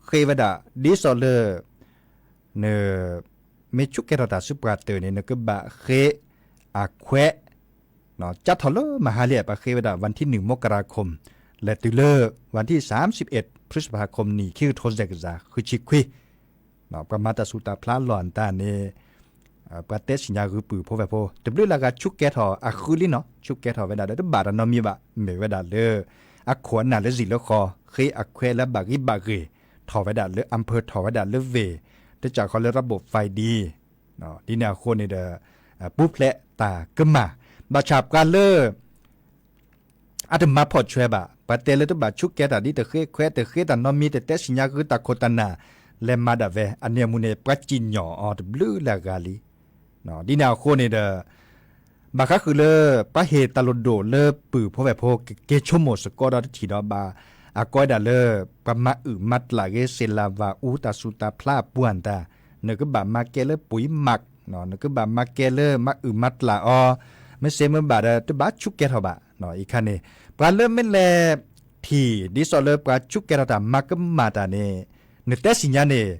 ဃ့ဝဲဒၣ် ဒ်သိးလၢ န မ့ၢ်ဆူၣ်ကဲထီၣ်တၢ်ဆူပှၤတၢၢ်န့ၣ် နကဘၣ်ဃ့အခွဲး ကၠါထီၣ်လၢမဟါလံ ပှၤဃ့ဝဲဒၣ် วันที่หนึ่ง มกราคม လဲၤတုၤလၢ วันที่สามสิบเอ็ด พฤษภาคม န့ၣ် ခံကထိစဲးကစၢ် ဃုဆံခွံ ပှၤမၤတၢ်ဆူၣ်တၢ်ဖျါလီၢ်အတၢ်န့ၣ် ပှၤတဲဆ့ၣ်ညါဂုာ်ပုၢ်ဖိဝဲၢ်ဖိ တဘျုးလၢ်ဂၤဆူၣ်ကဲထီၣ်အဃုလံနီၤ ဆူၣ်ကဲထီၣ်ဝဲဒၣ်ဒီး တဘၣ်တၢ်နီတမံၤဘၣ် မ့ၢ်ဝဲဒၣ်လၢ အခိၣ်အနၢ်လၢစံၣ်လၢဃီ ဃ့အခွဲးလၢဘၣ်ဂံၢ်ဘၣ်ဂ့ၤ ထီၣ်ဝဲဒၣ်လၢ อำเภอ ထီၣ်ဝဲဒၣ်လၢဝ့ၢ် တကးဃီလၢ ระบบไฟดี ဒ်န့ၣ်အဃိန့ၣ်ဒီး ပူၤဖျဲးတၢ်ကမၣ် ဘၣ်ဆၣ်ပှၤလၢ အတမၤဖှီၣ်ဆွဲဘၣ် ပှၤတဲလၢတဘၣ်ဆူၣ်ကဲထီၣ်ဒ် တဃ့ခွဲး တဃ့တၢ်နီတမံၤ တတဲဆ့ၣ်ညါဂုာ်တၢ်ခိၣ်တၢ်နၢ် လဲၤမၤဒၣ်ဝဲ အန့ၣ်အမူန့ၣ် ပှၤစံၣ်ညီၣ်အီၤတဘျုးလၢ်ဂၤလံ ဒ်န့ၣ်အဃိန့ၣ်ဒီး ဘၣ်ဃးဃုာ်လၢ ပှၤဟ့ၣ်တၢ်လိၣ်ဒိၣ်လၢပုၢ်ဖိဝဲၢ်ဖိ ကက့ၤဆိကမိၣ်စ့ၢ်ကီးဒီးတထံၣ်ဒီးဘၣ် အကိးဝဲဒၣ်လၢ ပှၤမၤအုၣ်မၤတြၢ်ဂ့ၤ စ့လၤဝၤအူ တၢ်ဆူၣ်တၢ်ဖျါအပူၤအတၢ် နကဘၣ်မၤကဲလၢပှၤမး နကဘၣ်မၤကဲလၢမၤအုၣ်မၤတြၢ်အီၤ မ့ၢ်စ့မ့ၢ်ဘၣ်ဒီး တဘၣ်ဆူၣ်ကဲထီၣ်ဘၣ် အံၤခါန့ၣ် ပှၤလၢမ့ၢ်လဲၤထံၣ် ဒ်သိးလၢပှၤဆူၣ်ကဲထီၣ်တၢ်မၤကမၣ်တၢ်န့ၣ် နတဲဆ့ၣ်ညါန့ၣ်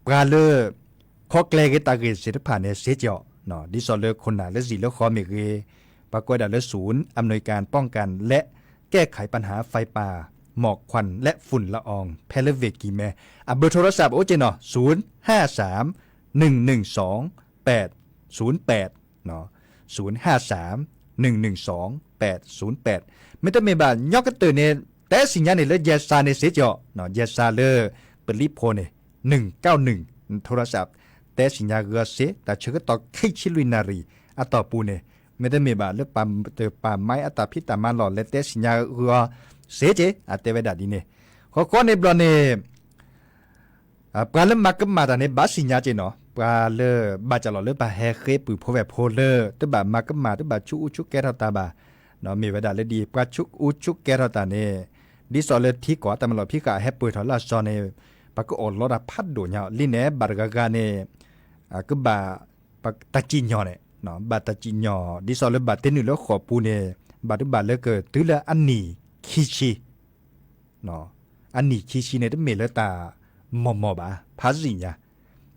ပှၤလၢ ခီကျဲဂ့ၤတၢ်ဂ့ၢ်သ့ၣ်တဖၣ်န့ၣ် စ့ၢ်ကီး ဒ်သိးလၢခိၣ်နၢ်လၢစံၣ်လၢဃီမ့ၢ်ဂ့ၤ ပှၤကိးဝဲဒၣ်လၢ ศูนย์อำนวยการป้องกันและแก้ไขปัญหาไฟป่า หมอกควันและฝุ่นละออง ဖဲလၢဝ့ၢ်ကံၢ်မဲ အဘၢၣ်ထိရစးအိၣ်က့ၤနီၤ ศูนย์ห้าสาม หนึ่งหนึ่งสอง แปดศูนย์แปด ศูนย์ห้าสาม หนึ่งหนึ่งสอง แปดศูนย์แปด မ့တမ့ၢ်ဘၣ် ညီကတၢၢ်န့ၣ် တဲဆ့ၣ်ညါန့ၣ်လၢ ယဲၢ်စၢ်န့ၣ် စ့ၢ်ကီး ယဲၢ်စၢ်လၢ ပလံၤဖိန့ၣ် หนึ่งเก้าหนึ่ง ထိရစး တဲဆ့ၣ်ညါဂုာ်အီၤစ့ၢ် တၢ်ဆၢကတီၢ်ခံဆံလွံၢ်နၣ်ရံၣ်အတီၢ်ပူၤန့ၣ် မ့တမ့ၢ်ဘၣ်လၢပာ်တၢ်ပာ်မါအတၢ်ဖံးတၢ်မၤလီၢ် လဲၤတဲဆ့ၣ်ညါဂုာ်အီၤစ့ၢ်ကီး အတဲဝဲဒၣ်ဒ်န့ၣ် ဃီဃီန့ၣ်ဘျီန့ၣ် ပှၤလၢမၤကမၣ်တၢ်န့ၣ် ဘၣ်ဆ့ၣ်ညါက့ၤနီၤ ပှၤလၢဘၣ်ကၢ်လီၤလၢပှၤဟဲဃ့ပုၢ်ဖိဝဲၢ်ဖိလၢ တဘၣ်မၤကမၣ် တဘၣ်ဆူၣ်အူဆူၣ်ကဲထီၣ်တၢ်ဘၣ် မ့ၢ်ဝဲဒၣ်လၢဒ်အံၤ ပှၤဆူၣ်အူဆူၣ်ကဲထီၣ်တၢ်န့ၣ် ဒ်သိးလၢထံကီၢ်အတၢ်မၤလီၢ်ဖံးဃာ်ဟဲပၢၢ်ထီၣ်လၢအစီၤန့ၣ် ပှၤကအိၣ်လီတၢ်ဖးဒိၣ်ညါလံန့ၣ် ဘၣ်တဂၤဂၤန့ၣ် ကဘၣ် တၢ်စံၣ်ညီၣ်န့ၣ် ဘၣ်တၢ်စံၣ်ညီၣ် ဒ်သိးလၢဘၣ်တ့နုာ်လၢဃိာ်ပူၤန့ၣ် ဘၣ်တဘၣ်လၢကတုၤလၢအနံၣ်ခံဆံ အနံၣ်ခံဆံန့ၣ် တမ့ၢ်လၢတၢ်မီၢ်မီၢ်ဘၣ် ဖးစံၣ်ညါ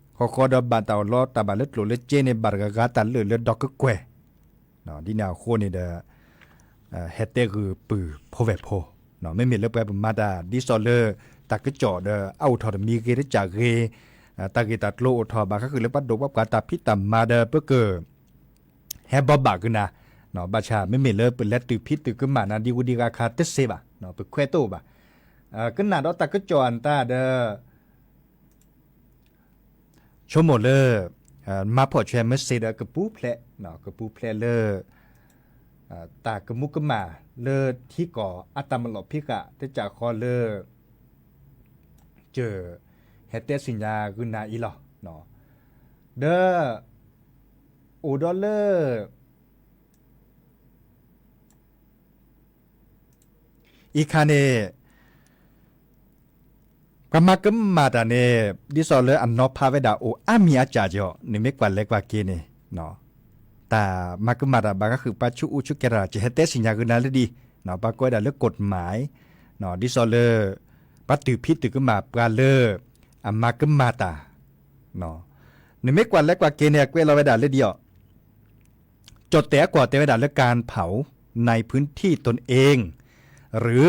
ဃီဃီဒီးဘၣ်တၢ်အိၣ်လီတၢ်ဘၣ်လၢကျိၣ်လၢစ့န့ၣ် ဘၣ်တဂၤဂၤတၢ်လၢာ်လၢဒီကကွဲၢ် ဒ်န့ၣ်အဃိန့ၣ်ဒီး ဟဲတဲဂုာ်ပုၢ်ဖိဝဲၢ်ဖိ မ့မ့ၢ်လၢပှၤပမၤတၢ် ဒ်သိးလၢ တၢ်ကစီၣ်ဒီး အအိၣ်ထီၣ်တမံၤဂ့ၤတကးဂ့ၤ တၢ်ဂ့ၢ်တၢ်ကျိၤအိၣ်ထီၣ် ဘၣ်ဃးဃုာ်လၢပှၤဒိၣ်ပှၤပှၢ်တၢ်ဖံးတၢ်မၤဒီး ပက ဟဲဘီဘၣ်ကနၤ ဘၣ်ဆၣ် မ့မ့ၢ်လၢပလဲၤတုၤဖံးတုၤကမၣ်နၤ ဒ်ဝံၤဒ်ဂၤခါတစ့ဘၣ် ပခွဲးတအိၣ်ဘၣ် ကနၣ်ဒီးတၢ်ကစီၣ်အတၢ်ဒီး ဆိကမိၣ်လၢ မၤဖှီၣ်ဆွဲမ့ၢ်စ့ဒီးကပူၤဖျဲး ကပူၤဖျဲးလၢ တၢ်ကမူကမၣ်လၢထံကီၢ်အတၢ်မၤလီၢ်ဖံးဃာ် တကးဃီလၢ က ဟဲတဲဆ့ၣ်ညါဂုာ်နၤအံၤလီၤ. ဒီး အိၣ်ဒီးလၢ အံၤခါန့ၣ် ပှၤမၤကမၣ်တၢ်န့ၣ် ဒ်သိးလၢအနီၤဖးဝဲဒၣ်အိၣ်အါမံၤအါစှၤကီး နမ့ၢ်ကွၢ်လဲၤကွၢ်က့ၤန့ၣ် တၢ်မၤကမၣ်တၢ်ဘၣ်ဃးဃုာ်ပှၤဆူၣ်အူဆူၣ်ကဲထီၣ်တၢ် ကဟဲတဲဆ့ၣ်ညါဂုာ်နၤလၢဒ် ပှၤကိးဝဲဒၣ်လၢ กฎหมาย ဒ်သိးလၢ ပှၤတုၤဖံးတုၤကမၣ်ပှၤလၢ အမၤကမၣ်တၢ် နမ့ၢ်ကွၢ်လဲၤကွၢ်က့ၤန့ၣ် အကွဲးလီၤဝဲဒၣ်လၢဒ်အီၤ ကၠီၣ်တဲၣ်အကွၢ်တဲဝဲဒၣ်လၢ การเผาในพื้นที่ตนเอง หรือ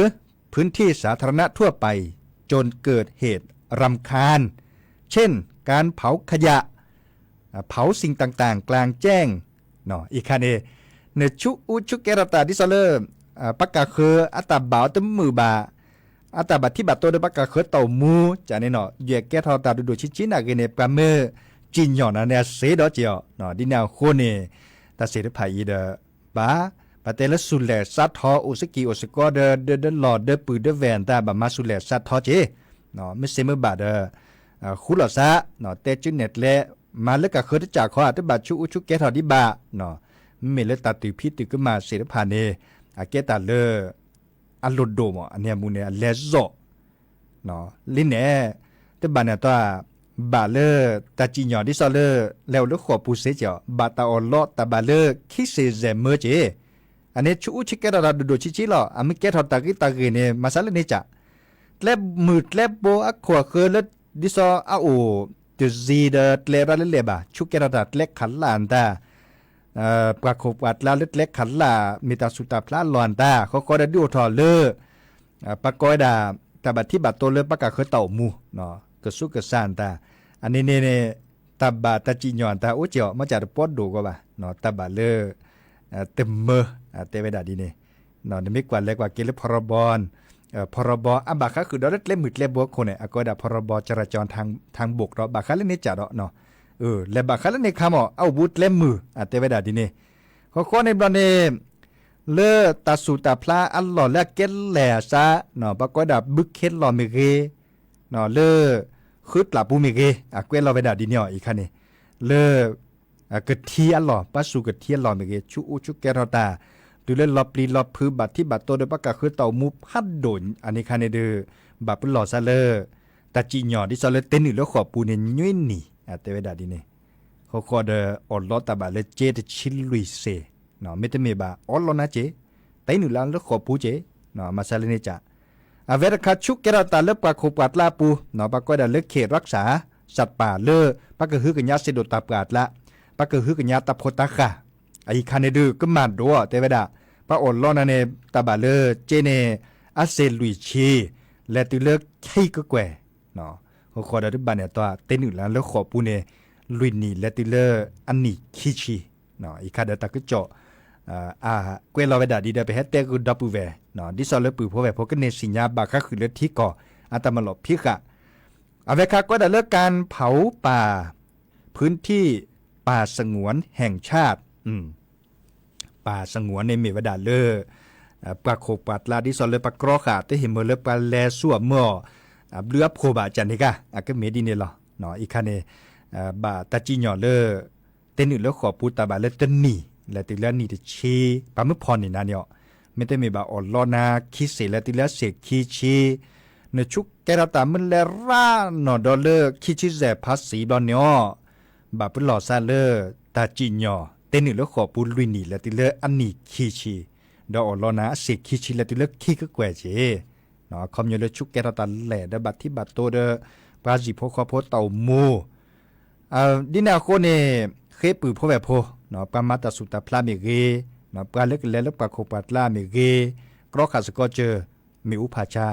พื้นที่สาธารณะทั่วไป จนเกิดเหตุรำคาญ เช่น การเผาขยะ เผาสิ่งต่างๆ กลางแจ้ง အံၤခါန့ၣ် နဆူၣ်အူဆူၣ်ကဲထီၣ်တၢ်ဒ်သိးလၢ ပှၤကၢ်ဃၢၤအတၢ်ဘၣ်အီၤတမုာ်ဘၣ် အတၢ်ဘၣ်ထံဘၣ်တိဒီးပှၤကၢ်ဃၢၤတၢ်အိၣ်မူ ကန့ၣ်နီၤ ယွဲၣ်ကဲထီၣ်တၢ်ဒိၣ်ဒိၣ်ဆံးဆံးနာ်က့န့ၣ် ပှၤမ့ၢ်စံၣ်ညီၣ်နၤန့ၣ် အစ့ဒီးက့ၤအီၤ ဒ်န့ၣ်အဃိန့ၣ် တၢ်သ့ၣ်တဖၣ်အံၤဒီး ဘၣ် ပတဲလၢဆူၣ်လဲၢ်စးထီၣ် အိၣ်စကံၢ်အိၣ်စကီဒီး ဒၢဒၢလီၢ်ဒၢပုၢ်ဒၢဝဲၢ်အတၢ် ဘၣ်မၤဆူၣ်လဲၢ်စးထီၣ်က့ၤ မ့ၢ်စ့မ့ၢ်ဘၣ်ဒီး ဃူလီၤသး တဲကၠူနဲၣ်ကျဲ မၤလၢကၢ်ဃၢၤတကးခီ တဘၣ်ဆူၣ်အူဆူၣ်ကဲထီၣ်ဒံးဘၣ် မ့မ့ၢ်လၢတၢ်တုၤဖံးတုၤကမၣ်သ့ၣ်တဖၣ်န့ၣ် အကဲတၢ်လၢ အလိၣ်ဒိၣ်မး အန့ၣ်အမူန့ၣ် အလဲၤစိာ် လံန့ၣ် တဘၣ်န့ၣ်တၢ် ဘၣ်လၢတၢ်စံၣ်ညီၣ်ဒ်သိးလၢ လဲၤအိၣ်လၢဃိာ်ပူၤစ့ၢ်ကီး ဘၣ်တၢ်အီၣ်လီတၢ်ဘၣ်လၢခံစ့ၣ်စဲၣ်မၢက့ၤ အန့ၣ်ဆူအူဆူကဲထီၣ်တၢ်ဒိၣ်ဒိၣ်ဆံးဆံးလီၤ. အမ့ၢ်ကဲထီၣ်တၢ်ဂ့ၤတၢ်ဂ့ၤန့ၣ် မၤစၢၤလၢန့ၣ်စ့ၢ်, ကျဲမုၢ်ကျဲဘိအခိၣ်အဃၢၤလၢ ဒ်သိးအအိၣ်တစံၤဒီး ကျဲဘၣ်လၢလဲၣ်ဘၣ်, ဆူကဲထီၣ်တၢ်ကျဲခးလၢ်အတၢ် ပှၤခိၣ်ပှၤကျါလၢကျဲခးလၢ် မ့ၢ်တၢ်ဆူၣ်တၢ်ဖျါအလီၢ်အတၢ် ဃီဃီဒီးဒုးအိၣ်ထီၣ်လၢ ပှၤကိးဝဲဒၣ် တၢ်ဘၣ်ထံးဘၣ်တိလၢပှၤကၢ်ဃၢတၢ်အိၣ်မူ ကဆူးကစၢ်အတၢ်, အန့ၣ်န့ၣ်န့ၣ် တၢ်ဘၣ်တၢ်စံၣ်ညီၣ်အတၢ်အိၣ်က့ၤအီၤ မ့ၢ်ကတပီဒိၣ်ဂီၢ်ဘၣ်, တၢ်ဘၣ်လၢ တမၢ တဲဝဲဒၣ်ဒ်န့ၣ်, နမ့ၢ်ကွၢ်လဲၤကွၢ်က့ၤလၢ ဖီရီဘီ ဖီရီဘီ အဘၣ်ဃးဃုာ်ဒီးလၢကျဲမုၢ်ကျဲဘိအခိၣ်န့ၣ် အကိးဝဲဒၣ် ဖီရီဘီ จราจรทาง ทางบก ဒီး ဘၣ်ဃးလၢန့ၣ်စ့ၢ်ဒီး လဲၤဘၣ်ဃးလၢန့ၣ်ခါမ့ၢ် အအိၣ်ဘူးကျဲမုၢ် အတဲဝဲဒၣ်ဒ်န့ၣ်, ဃီဃီန့ၣ်ဘျီန့ၣ် လၢတၢ်ဆူၣ်တၢ်ဖျါအလီၢ်လၢအကဲလဲၢ်အစး ပှၤကိးဝဲဒၣ်ဘုခ့လီၢ်မ့ၢ်ဂ့ၤ, လၢ ဃုကျးပူၤမ့ၢ်ဂ့ၤ အကွဲးလီၤဝဲဒၣ်ဒ်န့ၣ်အီၤ အံၤခါန့ၣ်, လၢ ကထံအလီၢ် ပှၤဆူၣ်ကထံအလီၢ်မ့ၢ်ဂ့ၤ ဆူအူဆူကဲထီၣ်တၢ် တုၤလၢလီၤပျံၤလီၤဖုးဘၣ်ထံးဘၣ်တိဒီးပှၤကၢ်ဃၢတၢ်အိၣ်မူဖးဒိၣ် အန့ၣ်ခါန့ၣ်ဒီး ဘၣ်ပလီၢ်စးလၢ တၢ်စံၣ်ညီၣ်ဒ်သိးလၢတ့နုာ်လၢဃိာ်ပူၤန့ၣ် နွံနံၣ် အတဲဝဲဒၣ်ဒ်န့ၣ်, ဃီဃီဒီးအီၣ်လီတၢ်ဘၣ်လၢကၠ့တဆံလွံၢ်စ့ၢ်, မ့တမ့ၢ်ဘၣ်အီလီနၤက့ၤ တ့နုာ်လၢလၢဃိာ်ပူၤက့ၤ, မၤစၢၤလၢန့ၣ်စ့ၢ် အဝဲတခါဆူကဲထီၣ်တၢ်လၢပှၤခိၣ်ပှၤကျါအပူၤ ပှၤကိးဝဲဒၣ်လၢ เขตรักษาสัตว์ป่า လၢ ပှၤကဟုကညးစံးဒိၣ်တၢ်ပှၢ်အကျါ, ပှၤကဟုကညးတၢ်ဖိတၢ်ဃၢ်, အအံၤခါန့ၣ်ဒုး ကမၣ်ဒိၣ်အီၤ တဲဝဲဒၣ်, ပှၤအီၣ်လီနၤန့ၣ် တၢ်ဘၣ်လၢကၠ့န့ၣ် အစ့ၢ်လွံၢ်ဆံ လဲၤတုၤလၢခံကကွဲၢ် ဃီဃီဒီးတဘၣ်န့ၣ်အတီ တ့နုာ်လၢလၢဃိာ်ပူၤန့ၣ် လွံၢ်နံၣ်လဲၤတုၤလၢအနံၣ်ခံဆံ, အံၤခါဒီးတၢ်ကစီၣ် အကွဲးလီၤဝဲဒၣ်ဒ်ဒီး ပဟဲတဲဂုာ်ဒီပုၢ်ဝဲၢ် ဒ်သိးလၢပုၢ်ဖိဝဲၢ်ဖိကန့ၢ်စံၣ်ညါဘၣ်ဃးဃုာ်လၢထံကီၢ် အတၢ်မၤလီၢ်ဖံးဃာ်, အဝဲခါကွဲးဒၣ်လၢ การเผาป่า พื้นที่ป่าสงวนแห่งชาติ ပၢ်စငိၣ်န့ၣ်မ့ၢ်ဝဲဒၣ်လၢ ပှၤခိၣ်ပှၤကျါ ဒ်သိးလၢပှၤကြီဃာ် တဟ့ၣ်မုာ်လၢပှၤလဲၤဆူအမုာ်အီၤ အဘျုးအဖှိၣ်ဘၣ် ကန့ၣ်က အကမ့ၢ်ဒ်န့ၣ်လီၤ. အံၤခါန့ၣ် ဘၣ်တၢ်စံၣ်ညီၣ်လၢ တ့နုာ်လၢဃိာ်ပူၤတၢ်ဘၣ်လၢတနံၣ် လဲၤတုၤလၢအနံၣ်တဆံ ပှၤမုၢ်ဖီၣ်န့ၢ်နၤန့ၣ်အီၤ, မ့တမ့ၢ်ဘၣ်အီၣ်လီနၤခံစ့ၢ် လဲၤတုၤလၢအစ့ၢ်ခံဆံ နဆူကဲထီၣ်တၢ်မုၢ်လဲၤရၣ်နီၣ်ဒီးလၢခံဆံယဲၢ်ဖးစံးဘျီန့ၣ်အီၤ, ဘၣ်ပလီၢ်စးလၢ တၢ်စံၣ်ညီၣ် တ့နုာ်လၢဃိာ်ပူၤလွံၢ်နံၣ် လဲၤတုၤလၢအနံၣ်ခံဆံ, ဒီးအီၣ်လီနၤအစ့ၢ်ခံဆံ လဲၤတုၤလၢခံကကွဲၢ်က့ၤ, အခီပညီလၢဆူကဲထီၣ်တၢ်လဲၢ်ဒီးဘၣ်ထံးဘၣ်တိဒီး ပှၤဟံၣ်ဖိဃီဖိတၢ်အိၣ်မူ ဒ်န့ၣ်အဃိန့ၣ် ဃ့ပုၢ်ဖိဝဲၢ်ဖိ ပှၤမၤတၢ်ဆူၣ်တၢ်ဖျါမ့ၢ်ဂ့ၤ, ပှၤလၢကလဲၤလၢပှၤခိၣ်ပှၤကျါမ့ၢ်ဂ့ၤ, ကြီဃာ်စ့ၢ်ကီးစၢၤ မ့ၣ်အူဖးဆါ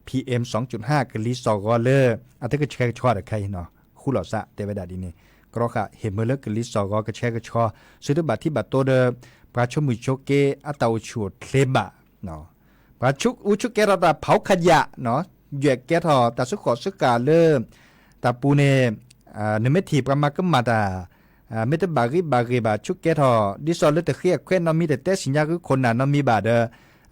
PM စူၤဟး ကလံၤစိးဂီၤလၢ အတကဆှဲကဆှီတခါအံၤ ဃူလီၤစး တဲဝဲဒၣ်ဒ်န့ၣ်, ကြီဃာ်ဟ့ၣ်မုာ်လၢကလံၤစိးဂီၤကဆှဲကဆှီ ဆူတဘၣ်ထံးဘၣ်တိဒီး ပှၤဆိမိၣ်ဆိက့အတၢ်အိၣ်ဆူၣ်အိၣ်ချ့ဘၣ် ပှၤဆူၣ်အူဆူၣ်ကဲထီၣ်တၢ် เผาขยะ ယွဲၢ်ကဲထီၣ်တၢ်စုဃိၣ်စုဃာ်လၢ တၢ်ပူၤန့ၣ် နမ့ၢ်ထံၣ်ပှၤမၤကမၣ်တၢ် မ့ၢ်တဘၣ်ဂံၢ်ဘၣ်ဂ့ၤဘၣ် ဆူၣ်ကဲထီၣ် ဒ်သိးလၢတဃ့အခွဲးနီတမံၤ တတဲစံၣ်ညါဂ့ၤခိၣ်နၢ်နီတမံၤဘၣ်ဒီး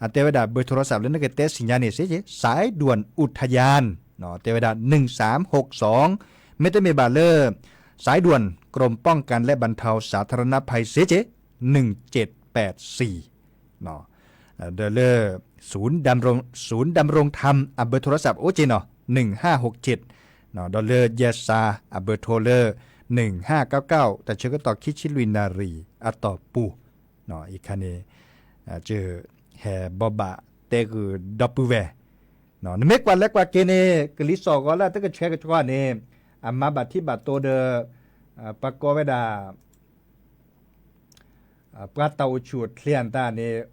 အတဲဝဲဒၣ် เบอร์โทรศัพท์ လၢနကတဲစံၣ်ညါန့ၣ်စ့ၢ်ကီး สายด่วน อุทยาน တဲဝဲဒၣ် หนึ่งสามหกสอง မ့တမ့ၢ်ဘၣ်လၢ สายด่วนกรมป้องกันและบรรเทาสาธารณภัย စ့ၢ်ကီး หนึ่งเจ็ดแปดสี่ ဒီးလၢ ศูนย์ดำรง ศูนย์ดำรงธรรม အ เบอร์โทรศัพท์ အိၣ်က့ၤနီၤ หนึ่งห้าหกเจ็ด ဒီးလၢ ယဲၢ်စၢ် အ เบอร์โทร လၢ หนึ่งห้าเก้าเก้า တၢ်ဆၢကတီၢ်ခံဆံလွံၢ်နၣ်ရံၣ်အတီၢ်ပူၤ အံၤခါန့ၣ် ဟဲဘိးဘၣ်တဲဂုာ်ဒီပုၢ်ဝဲၢ် နမ့ၢ်ကွၢ်လဲၤကွၢ်က့ၤန့ၣ် ကလံၤစိးဂီၤလၢအတကဆှဲကဆှီန့ၣ် အမၤဘၣ်ထံးဘၣ်တိဒီး ပှၤကိးဝဲဒၣ် ပှၤတၢ်အိၣ်ဆူၣ်အိၣ်ချ့အတၢ်န့ၣ်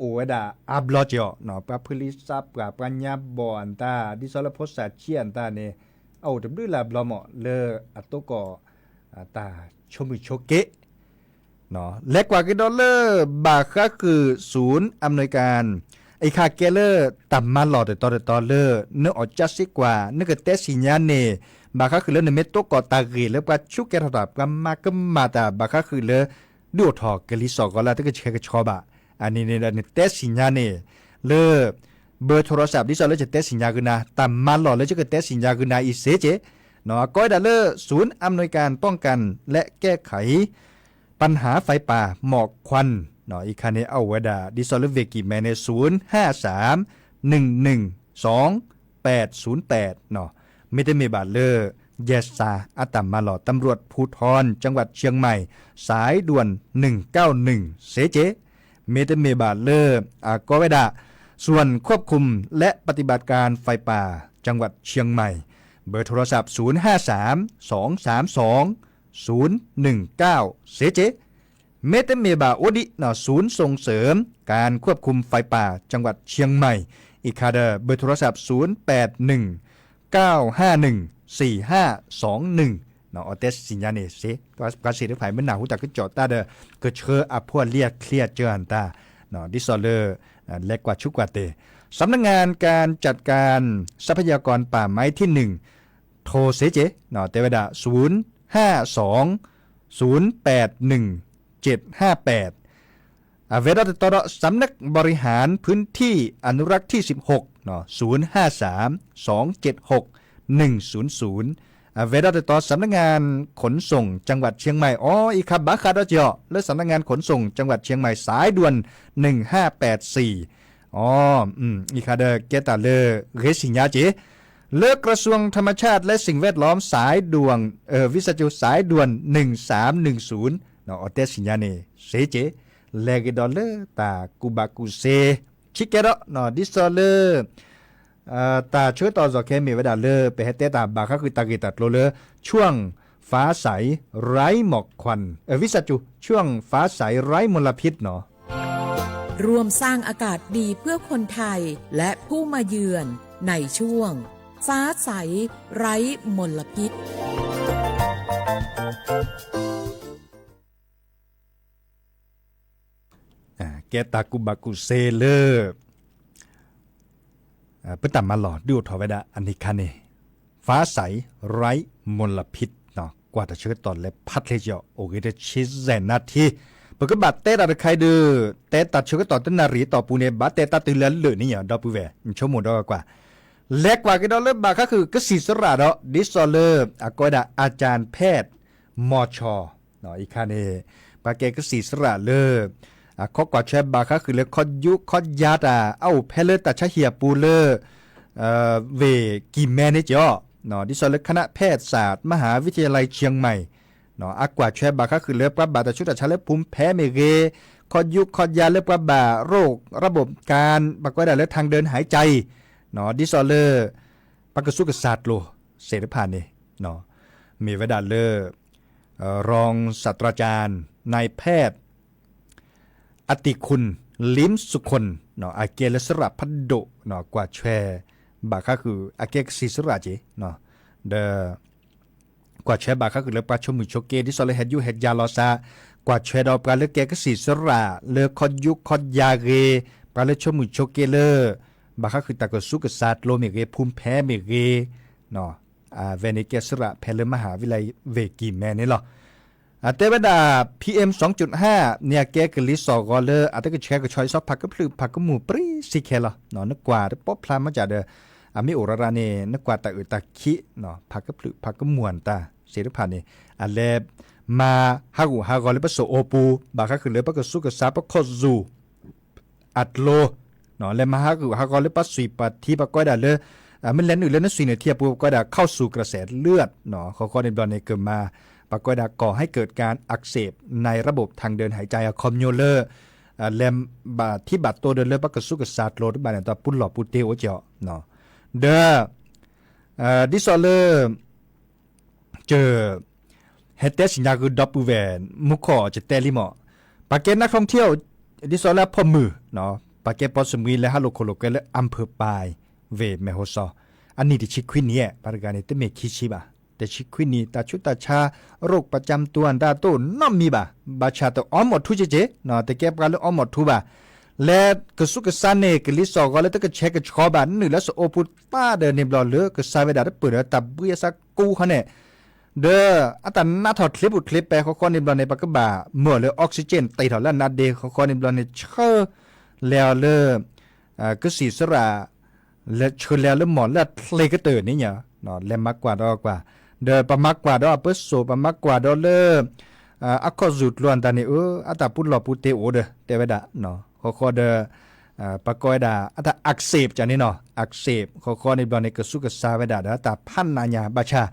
အိၣ်ဝဲဒၣ်အါဘျီက့ၤအီၤ ပှၤဖုလံစးပှၢ် ပှၤညါဘီၣ်အတၢ် ဒ်သိးလၢဖိစၢ်ဆံးအတၢ်န့ၣ် အအိၣ်တဘျုးလၢ်ဘျီမး လၢအသကိး တၢ်ဆိမိၣ်ဆိက့ လဲၤကွၢ်က့ၤဒီးလၢ ဘၣ်ဃးဃုာ် ศูนย์อำนวยการ အံၤခါကဲလၢတၢ်မၤလီၢ်တတီၤတတီၤလၢ နအီၣ်ကၠၢစ့ကွၢ် နကတဲစံၣ်ညါန့ၣ် ဘၣ်ဃးဃုာ်လၢနမ့ၢ်သကိးတၢ်ဂ့ၢ်လၢပှၤဆူၣ်ကဲထီၣ်တၢ် ပှၤမၤကမၣ်တၢ် ဘၣ်ဃးဃုာ်လၢ ဒုးအိၣ်ထီၣ်ကလံၤစိးဂီၤလၢအတကဆှဲကဆှီဘၣ် အန့ၣ်န့ၣ်ဒီးနတဲစံၣ်ညါန့ၣ် လၢ เบอร์โทรศัพท์ ဒ်သိးလၢယတဲစံၣ်ညါဂ့ၤနၤ တၢ်မၤလီၢ်လၢယကတဲစံၣ်ညါဂ့ၤနၤအံၤစ့ၢ်ကီး ကိးဝဲဒၣ်လၢ ศูนย์อำนวยการป้องกันและแก้ไข ปัญหาไฟป่าหมอกควัน အံၤခါန့ၣ် အအိၣ်ဝဲဒၣ် ဒ်သိးလၢ เวกิแมน န့ၣ် ศูนย์ห้าสาม หนึ่งหนึ่งสอง แปดศูนย์แปด မ့တမ့ၢ်ဘၣ်လၢ ယဲၢ်စၢ် အတၢ်မၤလီၢ် ตำรวจภูธรจังหวัดเชียงใหม่ สายด่วน หนึ่งเก้าหนึ่ง စ့ၢ်ကီး မ့တမ့ၢ်ဘၣ်လၢ အကိးဝဲဒၣ် ส่วนควบคุมและปฏิบัติการไฟป่าจังหวัดเชียงใหม่ เบอร์โทรศัพท์ ศูนย์ห้าสามสองสามสองศูนย์หนึ่งเก้า စ့ၢ်ကီး မ့တမ့ၢ်ဘၣ်အိၣ်ဒံး ศูนย์ส่งเสริมการควบคุมไฟป่าจังหวัดเชียงใหม่ အံၤခါဒီး เบอร์โทรศัพท์ ศูนย์แปดหนึ่งเก้าห้าหนึ่งสี่ห้าสองหนึ่ง အီတဲစံၣ်ညါန့ၣ်စ့ၢ်, ပှၤစ့ၢ်တဖၣ်မ့ၢ်နၢ်ဟူတၢ်ကစီၣ်တၢ်ဒီး ကဆှၢအဖိအလံၤအချံအစၢၤအတၢ် ဒ်သိးလၢ လဲၤကွၢ်ဆူကွၢ်တဲာ် สำนักงานการจัดการทรัพยากรป่าไม้ที่หนึ่ง ထိၣ်စ့ၢ်ကီး တဲဝဲဒၣ် ศูนย์ห้าสองศูนย์แปดหนึ่งเจ็ดห้าแปด အဝဲဒၣ်တတီဒီး สำนักบริหารพื้นที่อนุรักษ์ที่สิบหก ศูนย์ห้าสามสองเจ็ดหกหนึ่งศูนย์ศูนย์ အဝဲဒၣ်တတီ สำนักงานขนส่งจังหวัดเชียงใหม่ အီၤ အံၤခါဘၣ်ဃးဒီးကီး လၢ สำนักงานขนส่งจังหวัดเชียงใหม่ สายด่วนหนึ่งห้าแปดสี่ အီၤ အံၤခါဒီးကဲတၢ်လၢ ဂ့ၤစံၣ်ညါက့ၤ လၢ กระทรวงธรรมชาติและสิ่งแวดล้อม สายด่วน เออวิทยุสายด่วนหนึ่งสามหนึ่งศูนย์ အီၤတဲစံၣ်ညါန့ၣ်စ့ၢ်ကီး လဲၤကဒီးလၢတၢ်ကူၣ်ဘၣ်ကူၣ်စ့ ဆံးကဲဒီး ဒ်သိးလၢ တၢ်ဆၢကတီၢ်အကဲမ့ၢ်ဝဲဒၣ်လၢ ပဟဲတဲတၢ်ဘၣ်ဃးဃုာ်တၢ်ဂ့ၢ်တၢ်ကျိၤလၢ ช่วงฟ้าใสไร้หมอกควัน เออวิทยุ ช่วงฟ้าใสไร้มลพิษ နီၤ ร่วมสร้างอากาศดีเพื่อคนไทยและผู้มาเยือนในช่วงฟ้าใสไร้มลพิษ ကဲတၢ်ကူၣ်ဘၣ်ကူၣ်စ့လၢ ပတၢ်မၤလီၢ်ဒုးအိၣ်ထီၣ်ဝဲဒၣ်အန့ၣ်ခါန့ၣ် ฟ้าใสไร้มลพิษ ကွၢ်တၢ်ဆၢကတီၢ်လဲၤဖးချ့ကီး အိၣ်ဂ့ၤတဆံယဲၢ်နၣ်ထံ ပကဘၣ်တဲတၢ်တခါအံၤဒီး တဲတၢ်ဆၢကတီၢ်တနၣ်ရံၣ်အတီၢ်ပူၤန့ၣ် ဘၣ်တဲတၢ်တုၤလၢအလၢာ်န့ၣ် ဒီပုၢ်ဝဲၢ် ဆိကမိၣ်ဒီးကွၢ် လဲၤကွၢ်ကဒီးလၢဘၣ်ဃးဃုာ်ကစံၣ်စရၣ်ဒီး ဒ်သိးလၢ အကိးဝဲဒၣ် อาจารย์แพทย์ မီၤဆီၣ် အံၤခါန့ၣ် ပှၤကဲကစံၣ်စရၣ်လၢ အခီကွၢ်ထွဲဘၣ်ဃးဃုာ်လၢခီယူၣ်ခီယါတၢ် အအိၣ်ဖဲလၢတၢ်ဆါဟံၣ်အပူၤလၢ ဝ့ၢ်ကံၢ်မဲန့ၣ်ကီး ဒ်သိးလၢ คณะแพทยศาสตร์มหาวิทยาลัยเชียงใหม่ အကွၢ်ထွဲဘၣ်ဃးဃုာ်လၢပှၤဘၣ်တၢ်ဆူးတၢ်ဆါလၢဖူမ်ဖဲမ့ၢ်ဂ့ၤ, ခီယူၣ်ခီယါလၢပှၤဘၣ် โรคระบบการ ပှၤကိးဝဲဒၣ်လၢ ทางเดินหายใจ ဒ်သိးလၢ ပှၤကဆူးကဆါကျိၤသ့ၣ်တဖၣ်န့ၣ် မ့ၢ်ဝဲဒၣ်လၢ รองศาสตราจารย์นายแพทย์ อติคุณ ลิ้มสุคน အကဲလၢစရၣ်ဖးဒိၣ် ကွၢ်ထွဲ ဘၣ်ဃးဃုာ် အကဲကစံၣ်စရၣ်က့ၤ ဒီး ကွၢ်ထွဲဘၣ်ဃးဃုာ်လၢပှၤဆိမုၢ်ဆိက့ ဒ်သိးလၢဟဲယူၢ်ဟဲယါလီၤသး, ကွၢ်ထွဲဒီးပှၤလၢကဲကစံၣ်စရၣ်လၢခီယူၣ်ခီယါဂ့ၤ, ပှၤလၢဆိမုၢ်ဆိက့လၢ ဘၣ်ဃးဃုာ်တၢ်ကဆူးကဆါကျိၤမ့ၢ်ဂ့ၤ, ဖူမ်ဖဲမ့ၢ်ဂ့ၤ, အဝဲန့ၣ်ကဲစရၣ်ဖဲလၢ မဟၤဝံလံဝ့ၢ်ကံၢ်မဲန့ၣ်လီၤ. အတဲဝဲဒၣ် PM န့ၣ် အကဲကလံၤစိးဂီၤလၢ အတကဆှဲကဆှီအံၤ ဆီဖးကဖျုးဖးကမူၣ်ပြံစံခဲလီၤ. နကွၢ်တပိာ်ဖျါမ့ၢ်ကဒီး အမ့ၢ်အိၣ်ရၤရၤန့ၣ် နကွၢ်တၢ်အုၣ်တၢ်ခံး ဖးကဖျုးဖးကမူၣ်အတၢ်သ့ၣ်တဖၣ်န့ၣ် အလဲၤမၤဟးဂူာ်ဟးဂီၤလၢပစိာ်အိၣ်ပူၤ ဘၣ်ဃးဃုာ်လၢပကဆူးကဆါပခီၣ်စူၣ် အကျိၤ လဲၤမၤဟးဂူာ်ဟးဂီၤလၢပှၤစွံၣ်ပှၤထံ ပှၤကိးဝဲဒၣ်လၢ မ့ၢ်လဲၤနုာ်လၢနစွံၣ်နထံအပူၤ ပှၤကိးဝဲဒၣ် เข้าสู่กระแสเลือด ဃီဃီန့ၣ်ဘျီန့ၣ် ကမၤ ပှၤကိးဝဲဒၣ် ก่อให้เกิดการอักเสบในระบบทางเดินหายใจ အခီပညီလၢ လဲၤဘၣ်ထံဘၣ်တိဒီးလၢပှၤကဆူးကဆါကျိၤတဘၣ်န့ၣ် တၢ်ပူၤလီၢ်ပူၤတ့အိၣ်ကီး ဒီး ဒ်သိးလၢ က ဟဲတဲစံၣ်ညါဃုာ်ဒီပုၢ်ဝဲၢ် မူခိၣ်ကတဲလံမး, ပှၤကဲ นักท่องเที่ยว ဒ်သိးလၢအဖီၣ်မုၢ် ပှၤကဲပိာ်စမံၤလဲၤဟးလိာ်ခိၣ်လိာ်ကွဲလၢ อำเภอปาย ဝ့ၢ်แม่ฮ่องสอน အနံၣ်တဆံခွံနံၣ်ဧါ ပှၤတဂၤန့ၣ် တမ့ၢ်ခံဆံဘၣ်, တဆံခွံနံၣ် တၢ်ဆူးတၢ်ဆါ โรคประจำตัว တၢ်တအိၣ်နီတမံၤဘၣ်, ဘၣ်ဆၣ်တအီမီၣ်ထူက့က့ တကဲပှၤလၢအီမီၣ်ထူဘၣ်, လဲၤကဆူးကဆါန့ၣ် ကလံၤစိးဂီၤလၢတကဆှဲကဆှီဘၣ် နုာ်လၢစအိပူၤတၢ်ဒီးန့ၣ်ဘျီလၢကစၢ်ဝဲဒၣ်တပၢၢ်ဒီးတၢ်ဘှံးအသးကူဃီန့ၣ်, ဒီးအတၢ်နးထီၣ်ချ့ပူၤချ့ပဲ ဃီဃီန့ၣ်ဘျီန့ၣ် ပကဘၣ်မၢလၢ oxygen တ့ၢ်ထီၣ်လၢအနါဒ့ ဃီဃီန့ၣ်ဘျီန့ၣ် ဆှၢလဲၤအီၤလၢ ကစံၣ်စရၣ် လဲၤဆှၢလဲၤအီၤလၢမီၢ်လၢအချ့ကတၢၢ်န့ၣ်ညါ, လဲၤမၤကွၢ်ဒီးကွၢ်, ဒီးပမၤကွၢ်ဒီးအပၢစိၣ် ပမၤကွၢ်ဒီးလၢ အခီၣ်စူၣ်ကျိၤအတၢ်န့ၣ် အၢ အတၢ်ပူၤလီၢ်ပူၤတ့အိၣ်ဒီး တဲဝဲဒၣ်, ဃီဃီဒီး ပှၤကိးဝဲဒၣ် အတၢ် อักเสบ ကန့ၣ်နီၤ อักเสบ ဃီဃီန့ၣ်ဘျီန့ၣ် ကဆူးကဆါဝဲဒၣ်ဒီးတၢ်ဖးနးညါဘၣ်ဆၣ်,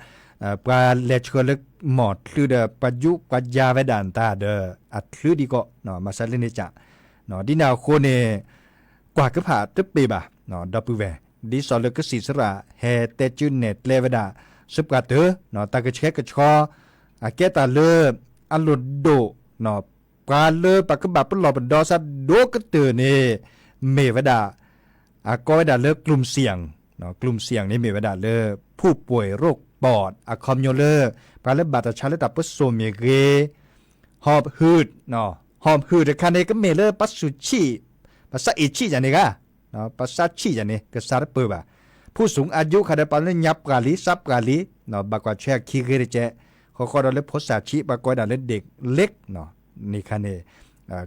ပှၤလဲၤဆှၢလၢမီၢ်ချုးဒီး ပှၤယူးပှၤယါဝဲဒၣ်တၢ်ဒီး အချုးဒံးကီး မၤစၢၤလၢန့ၣ်က ဒ်န့ၣ်အဃိန့ၣ် ကွၢ်ကဖၣ်တပ့ၤဘၣ် ဒီပုၢ်ဝဲၢ် ဒ်သိးလၢကစံးစရၣ်ဟဲတဲစုနဲၣ်ကျဲဝဲဒၣ် စ့ပှၤတၢၢ် တၢ်ကဆှဲကဆှီ အကဲတၢ်လၢ အလိၣ်ဒိၣ် ပှၤလၢပကဘၣ်ပလီၢ်ပဒီစးဒိၣ်ကတၢၢ်န့ၣ် မ့ၢ်ဝဲဒၣ် အကိးဝဲဒၣ်လၢ กลุ่มเสี่ยง กลุ่มเสี่ยง န့ၣ်မ့ၢ်ဝဲဒၣ်လၢ ผู้ป่วยโรคปอด အခီပညီလၢ ပှၤလၢဘၣ်တၢ်ဆါလၢတၢ်ပၢစိၣ်မ့ၢ်ဂ့ၤ หอบหืด หอบหืด တခါန့ၣ် ကမ့ၢ်လၢပှၤဆူၣ်ဆံၣ် ပှၤဆါအ့ၣ်ဆံၣ်ယၤန့ၣ်ဂ့ၤ ပှၤဆါဆံၣ်ယၤန့ၣ် ကစါတပၢၢ်ဘၣ်. ผู้สูงอายุ ခါဒီးပှၤလၢညါပှၢ်လံ စါပှၢ်လံ ဘၣ်ကွၢ်ထွဲအခံဂ့ၤတကဲး ဃီဃီဒီးလၢဖိစၢ်ဆံး ပှၤကိးဝဲဒၣ်လၢ เด็กเล็ก န့ၣ်ခါန့ၣ်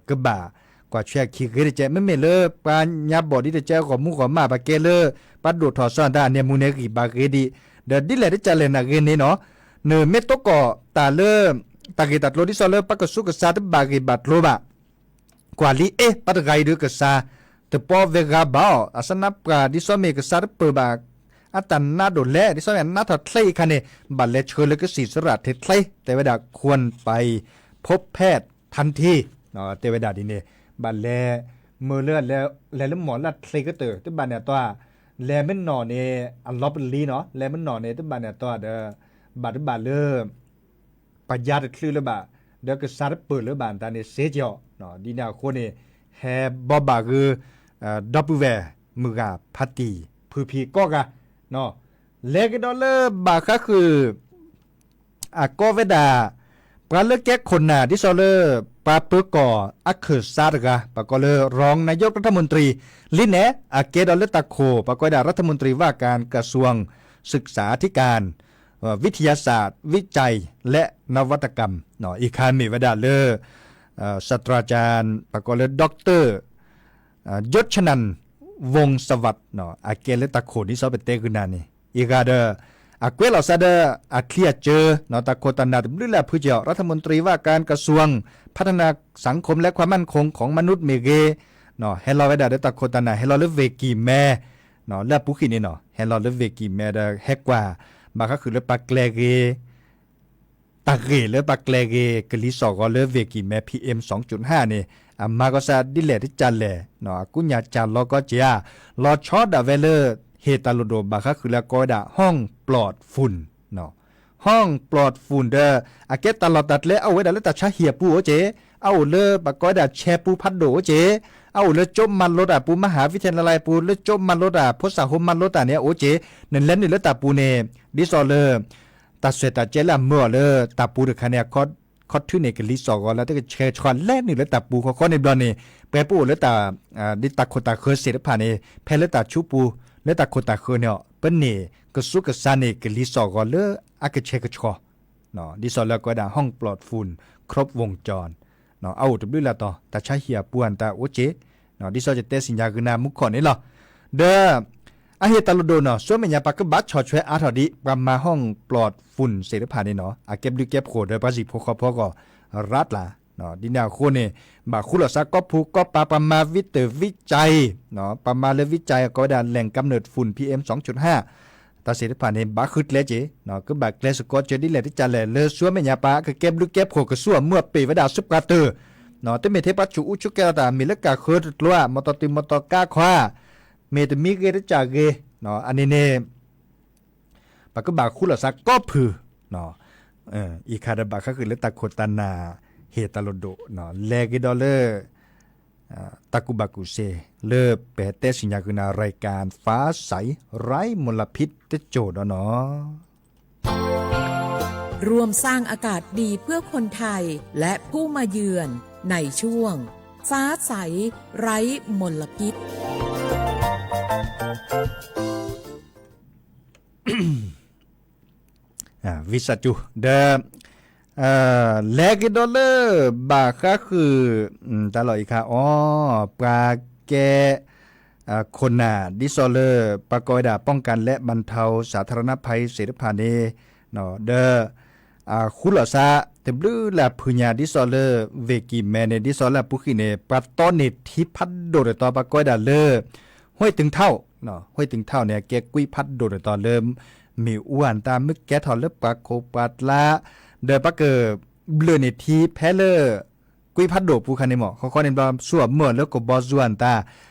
ကဘၣ်ကွၢ်ထွဲအခံဂ့ၤတကဲး မ့မ့ၢ်လၢပှၤညါဘီၣ်ဒ်တကဲး ဂီၢ်မူဂီၢ်မး ပှၤကဲလၢ ပှၤဒိၣ်ထီၣ်စီၤတၢ်အန့ၣ်အမူန့ၣ်ဂံၢ်ဘၣ်ဂ့ၤဒံး ဒီးဒ်လဲၣ်တကးလဲၣ်နဂ့ၤန့ၣ်နီၤ နမ့ၢ်သကိးတၢ်လၢ တၢ်ဂ့ၢ်တၢ်ကျိၤဒ်သိးလၢပှၤကဆူးကစါတဘၣ်ဂ့ၢ်ဘၣ်ကျိၤဘၣ် ကွၢ်လံ အ့ ပှၤတဂၤအံၤဒုးကစါ တပီဝဲဂၤဘၣ်အီၤ အစနၢပှၢ်ဒ်သိးမ့ၢ်ကစါတပၢၢ်ဘၣ် အတၢ်နါဒိၣ်လဲၣ် ဒ်သိးမ့ၢ်အနါထီၣ်ချ့အံၤခါန့ၣ် ဘၣ်လဲၤဆှၢလၢကစံၣ်စရၣ်ထဲချ့ တဲဝဲဒၣ် ควรไปพบแพทย์ทันที တဲဝဲဒၣ်ဒ်န့ၣ် ဘၣ်လဲၤ မၢလၢ လဲၤလၢမီၢ်လၢချ့ကတၢၢ် တဘၣ်န့ၣ်အတီ လဲၤမ့ၢ်နီၢ်န့ၣ် အလီၤပလံၤနီၤ လဲၤမ့ၢ်နီၢ်န့ၣ် တဘၣ်န့ၣ်အတီဒီး ဘၣ်တဘၣ်လၢ ပှၤယါတချုးလၢၤဘၣ် ဒီးကစါတပၢၢ်လၢၤဘၣ် တၢ်န့ၣ်စ့ကီး ဒ်န့ၣ်အဃိန့ၣ် ဟဲဘီဘၣ်ဂုာ် ဒီပုၢ်ဝဲၢ်မုၢ်ဂၢ်ဖါတံၢ် ဖုဖံကိးဂၤ လဲၤကဒီးလၢဘၣ်ဃးဃုာ် အကိးဝဲဒၣ် ပှၤလၢကဲခိၣ်နၢ် ဒ်သိးလၢ ပှၤပၢၤကီၢ်အခၢၣ်စးတဂၤ ပှၤကိးလၢ รองนายกรัฐมนตรี လံန့ၣ် အကဲဒီးလၢတၢ်ခိၣ် ပှၤကိးဝဲဒၣ် รัฐมนตรีว่าการกระทรวงศึกษาธิการ วิทยาศาสตร์ วิจัย และนวัตกรรม အံၤခါမ့ၢ်ဝဲဒၣ်လၢ ศาสตราจารย์ ပှၤကိးလၢ ดอกเตอร์ ยศนันท์ วงศ์สวัสดิ์ အကဲလၢတၢ်ခိၣ်ဒ်သိးပတဲဂုာ်နၤန့ၣ် အံၤဂၤဒီး အကွဲးလီၤစၢ်ဒီး အချံအစၢ တၢ်ခိၣ်တၢ်နၢ်တဘျုးလၢအဖုကီး รัฐมนตรีว่าการกระทรวงพัฒนาสังคมและความมั่นคงของมนุษย์ မ့ၢ်ဂ့ၤ ဟဲလီၤဝဲဒၣ်ဒီးတၢ်ခိၣ်တၢ်နၢ် ဟဲလီၤလၢဝ့ၢ်ကံၢ်မဲ လၢအပူၤကွံာ်န့ၣ်နီၤ ဟဲလီၤလၢဝ့ၢ်ကံၢ်မဲဒီး ဟဲကွၢ် ဘၣ်ဃးဃုာ်လၢပှၤကျဲၤဂ့ၤ တၢ်ဂ့ၢ်လၢပှၤကျဲၤဂ့ၤ ကလံၤစိးဂီၤလၢဝ့ၢ်ကံၢ်မဲ PM စူၣ်ဟၣ်န့ၣ် အမၤကီးစၢ်ဒ်လဲၣ်တကးလဲၣ် အကူညၢ်စၢ်လီၤကီးက့ၤဧါ လီၤဆီဒၣ်ဝဲလၢ ဟ့ၣ်တၢ်လိၣ်ဒိၣ်ဘၣ်ဃးဃုာ်လၢအကိးဝဲဒၣ် ห้องปลอดฝุ่น ห้องปลอดฝุ่น ဒီး အကဲတၢ်လီၢ်တၢ်ကျဲ အအိၣ်ဝဲဒၣ်လၢတၢ်ဆါဟံၣ်အပူၤအိၣ်က့ၤ, အအိၣ်လၢပှၤကိးဝဲဒၣ်ဆဲပူၤဖးဒိၣ်အိၣ်က့ၤ, အအိၣ်လၢကၠိမၤလိတၢ်အပူၤ မဟၤဝံထံလါလါအပူၤ လၢကၠိမၤလိတၢ် ဖိစၢ်ဟိမၤလိတၢ်န့ၣ်အိၣ်က့ၤ, နလဲၤနုာ်လၢတၢ်ပူၤန့ၣ် ဒ်သိးလၢ တၢ်စွဲၣ်တၢ်ကဲလၢအမၢအီၤလၢတၢ်ပူၤတခါန့ၣ် အခီထူန့ၣ် ကလံၤစိးဂီၤလၢတကဆှဲကဆှီလဲၤနုာ်လၢတၢ်ပူၤဃီဃီန့ၣ်ဘျီန့ၣ် ပှဲၤပအိၣ်လၢတၢ် ဒ်တၢ်ခိၣ်တၢ်ဃၢၤသ့ၣ်တဖၣ်န့ၣ် ဖဲလၢတၢ်ဆူပူၤ လၢတၢ်ခိၣ်တၢ်ဃၢၤန့ၣ် ပန့ၢ်ကဆူးကစါန့ၣ် ကလံၤစိးဂီၤလၢအကဆှဲကဆှီ ဒ်သိးလၢအကိးဝဲဒၣ် ห้องปลอดฝุ่น ครบวงจร အအိၣ်တဘျုးလၢ်တီၤ တၢ်ဆါဟံၣ်အပူၤအတၢ်အိၣ်က့ၤ ဒ်သိးယတဲသ့ၣ်ညါဂ့ၤနၤမူခိၣ်န့ၣ်လီၤ. ဒီး အဟ့ၣ်တၢ်လိၣ်ဒိၣ်နီၤ ဆူမဲာ်ညါပှၤကဘၣ်ဆီၣ်ထွဲအါထီၣ်ဒံး ပှၤမၤ ห้องปลอดฝุ่น သ့ၣ်တဖၣ်န့ၣ်နီၤ အကဲဘျုးကဲဖှိၣ်ဒီးပှၤဟံၣ်ဖိဃီဖိအဂီၢ် ရးတလး ဒ်န့ၣ်အဃိန့ၣ် ဘၣ်ဃူလိာ်သးကီၢ်ပူၤကီၢ်ပၤ ပှၤမၤဝံတၢ်ဝံကၠဲး ပှၤမၤလၢဝံကၠဲး ကိးဝဲဒၣ် แหล่งกำเนิดฝุ่น PM สองจุดห้า တၢ်သ့ၣ်တဖၣ်န့ၣ် ဘၣ်ဃုကျဲက့ၤ ကဘၣ်ကျဲစ့ၢ်ကီးကၢဒ်လဲၣ်တကးလဲၣ် လၢဆူမဲာ်ညါပှၤကကဲဘျုးကဲဖှိၣ်ကဆူအမုၢ်အပၢ်ဝဲဒၣ်စ့ၢ်ကီးတၢ် တမ့ၢ်ထဲပှၤဆူးအူဆူးကဲထီၣ်တၢ် မ့ၢ်လၢကၢ်ဃၢတကျိၤ မီၢ်တီၢ်တံၢ်မီၢ်တီၢ်ကါခီ မ့ၢ်တမံၤဂ့ၤတကးဂ့ၤ အန့ၣ်န့ၣ် ပကဘၣ်ဃူလိာ်သးကီၢ်ဖုၣ် အံၤခါဒီးဘၣ်ဃးဃုာ်လၢတၢ်ခိၣ်တၢ်နၢ် ဟ့ၣ်တၢ်လိၣ်ဒိၣ် လဲၤက့ၤဒီးလၢ တၢ်ကူၣ်ဘၣ်ကူၣ်သ့ လၢပတဲသ့ၣ်ညါက့ၤနၤ รายการฟ้าใสไร้มลพิษ တစိၢ်ဒီးနီၤ ร่วมสร้างอากาศดีเพื่อคนไทยและผู้มาเยือนในช่วงฟ้าใสไร้มลพิษ ဝံသးစူၤ ဒီး လဲၤက့ၤဒီးလၢ ဘၣ်ဃးဃုာ် တၢ်လီၢ်အံၤခါအီၤ ပှၤကဲ ခိၣ်နၢ် ဒ်သိးလၢ ပှၤကိးဝဲဒၣ် ป้องกันและบรรเทาสาธารณภัย သ့ၣ်တဖၣ်န့ၣ် ဒီး ဃူလိာ်သး တဘျုးလၢ်ဖုညါ ဒ်သိးလၢ ဝ့ၢ်ကံၢ်မဲန့ၣ် ဒ်သိးလၢအပူၤဃံန့ၣ် ပှၤတီန့ၢ်ထံဖးဒိၣ်တတီၤ ပှၤကိးဝဲဒၣ်လၢ ห้วยตึงเต้า ห้วยตึงเต้า န့ၣ် အကဲကွံဖးဒိၣ်တတီၤလၢ မ့ၣ်အူအတၢ်မုၢ်ကဲထီၣ်လၢပှၤခိၣ်ပှၤကျါ ဒီးပှၤကဘျၢၣ်န့ၢ်ထံဖဲလၢ ကွံာ်ဖးဒိၣ်ပူၤခါန့ၣ်မ့ၢ် ဃီဃီန့ၣ်ဘျီ ဆူၣ်အမၢၢ်လၢကဘီယူၤအတၢ်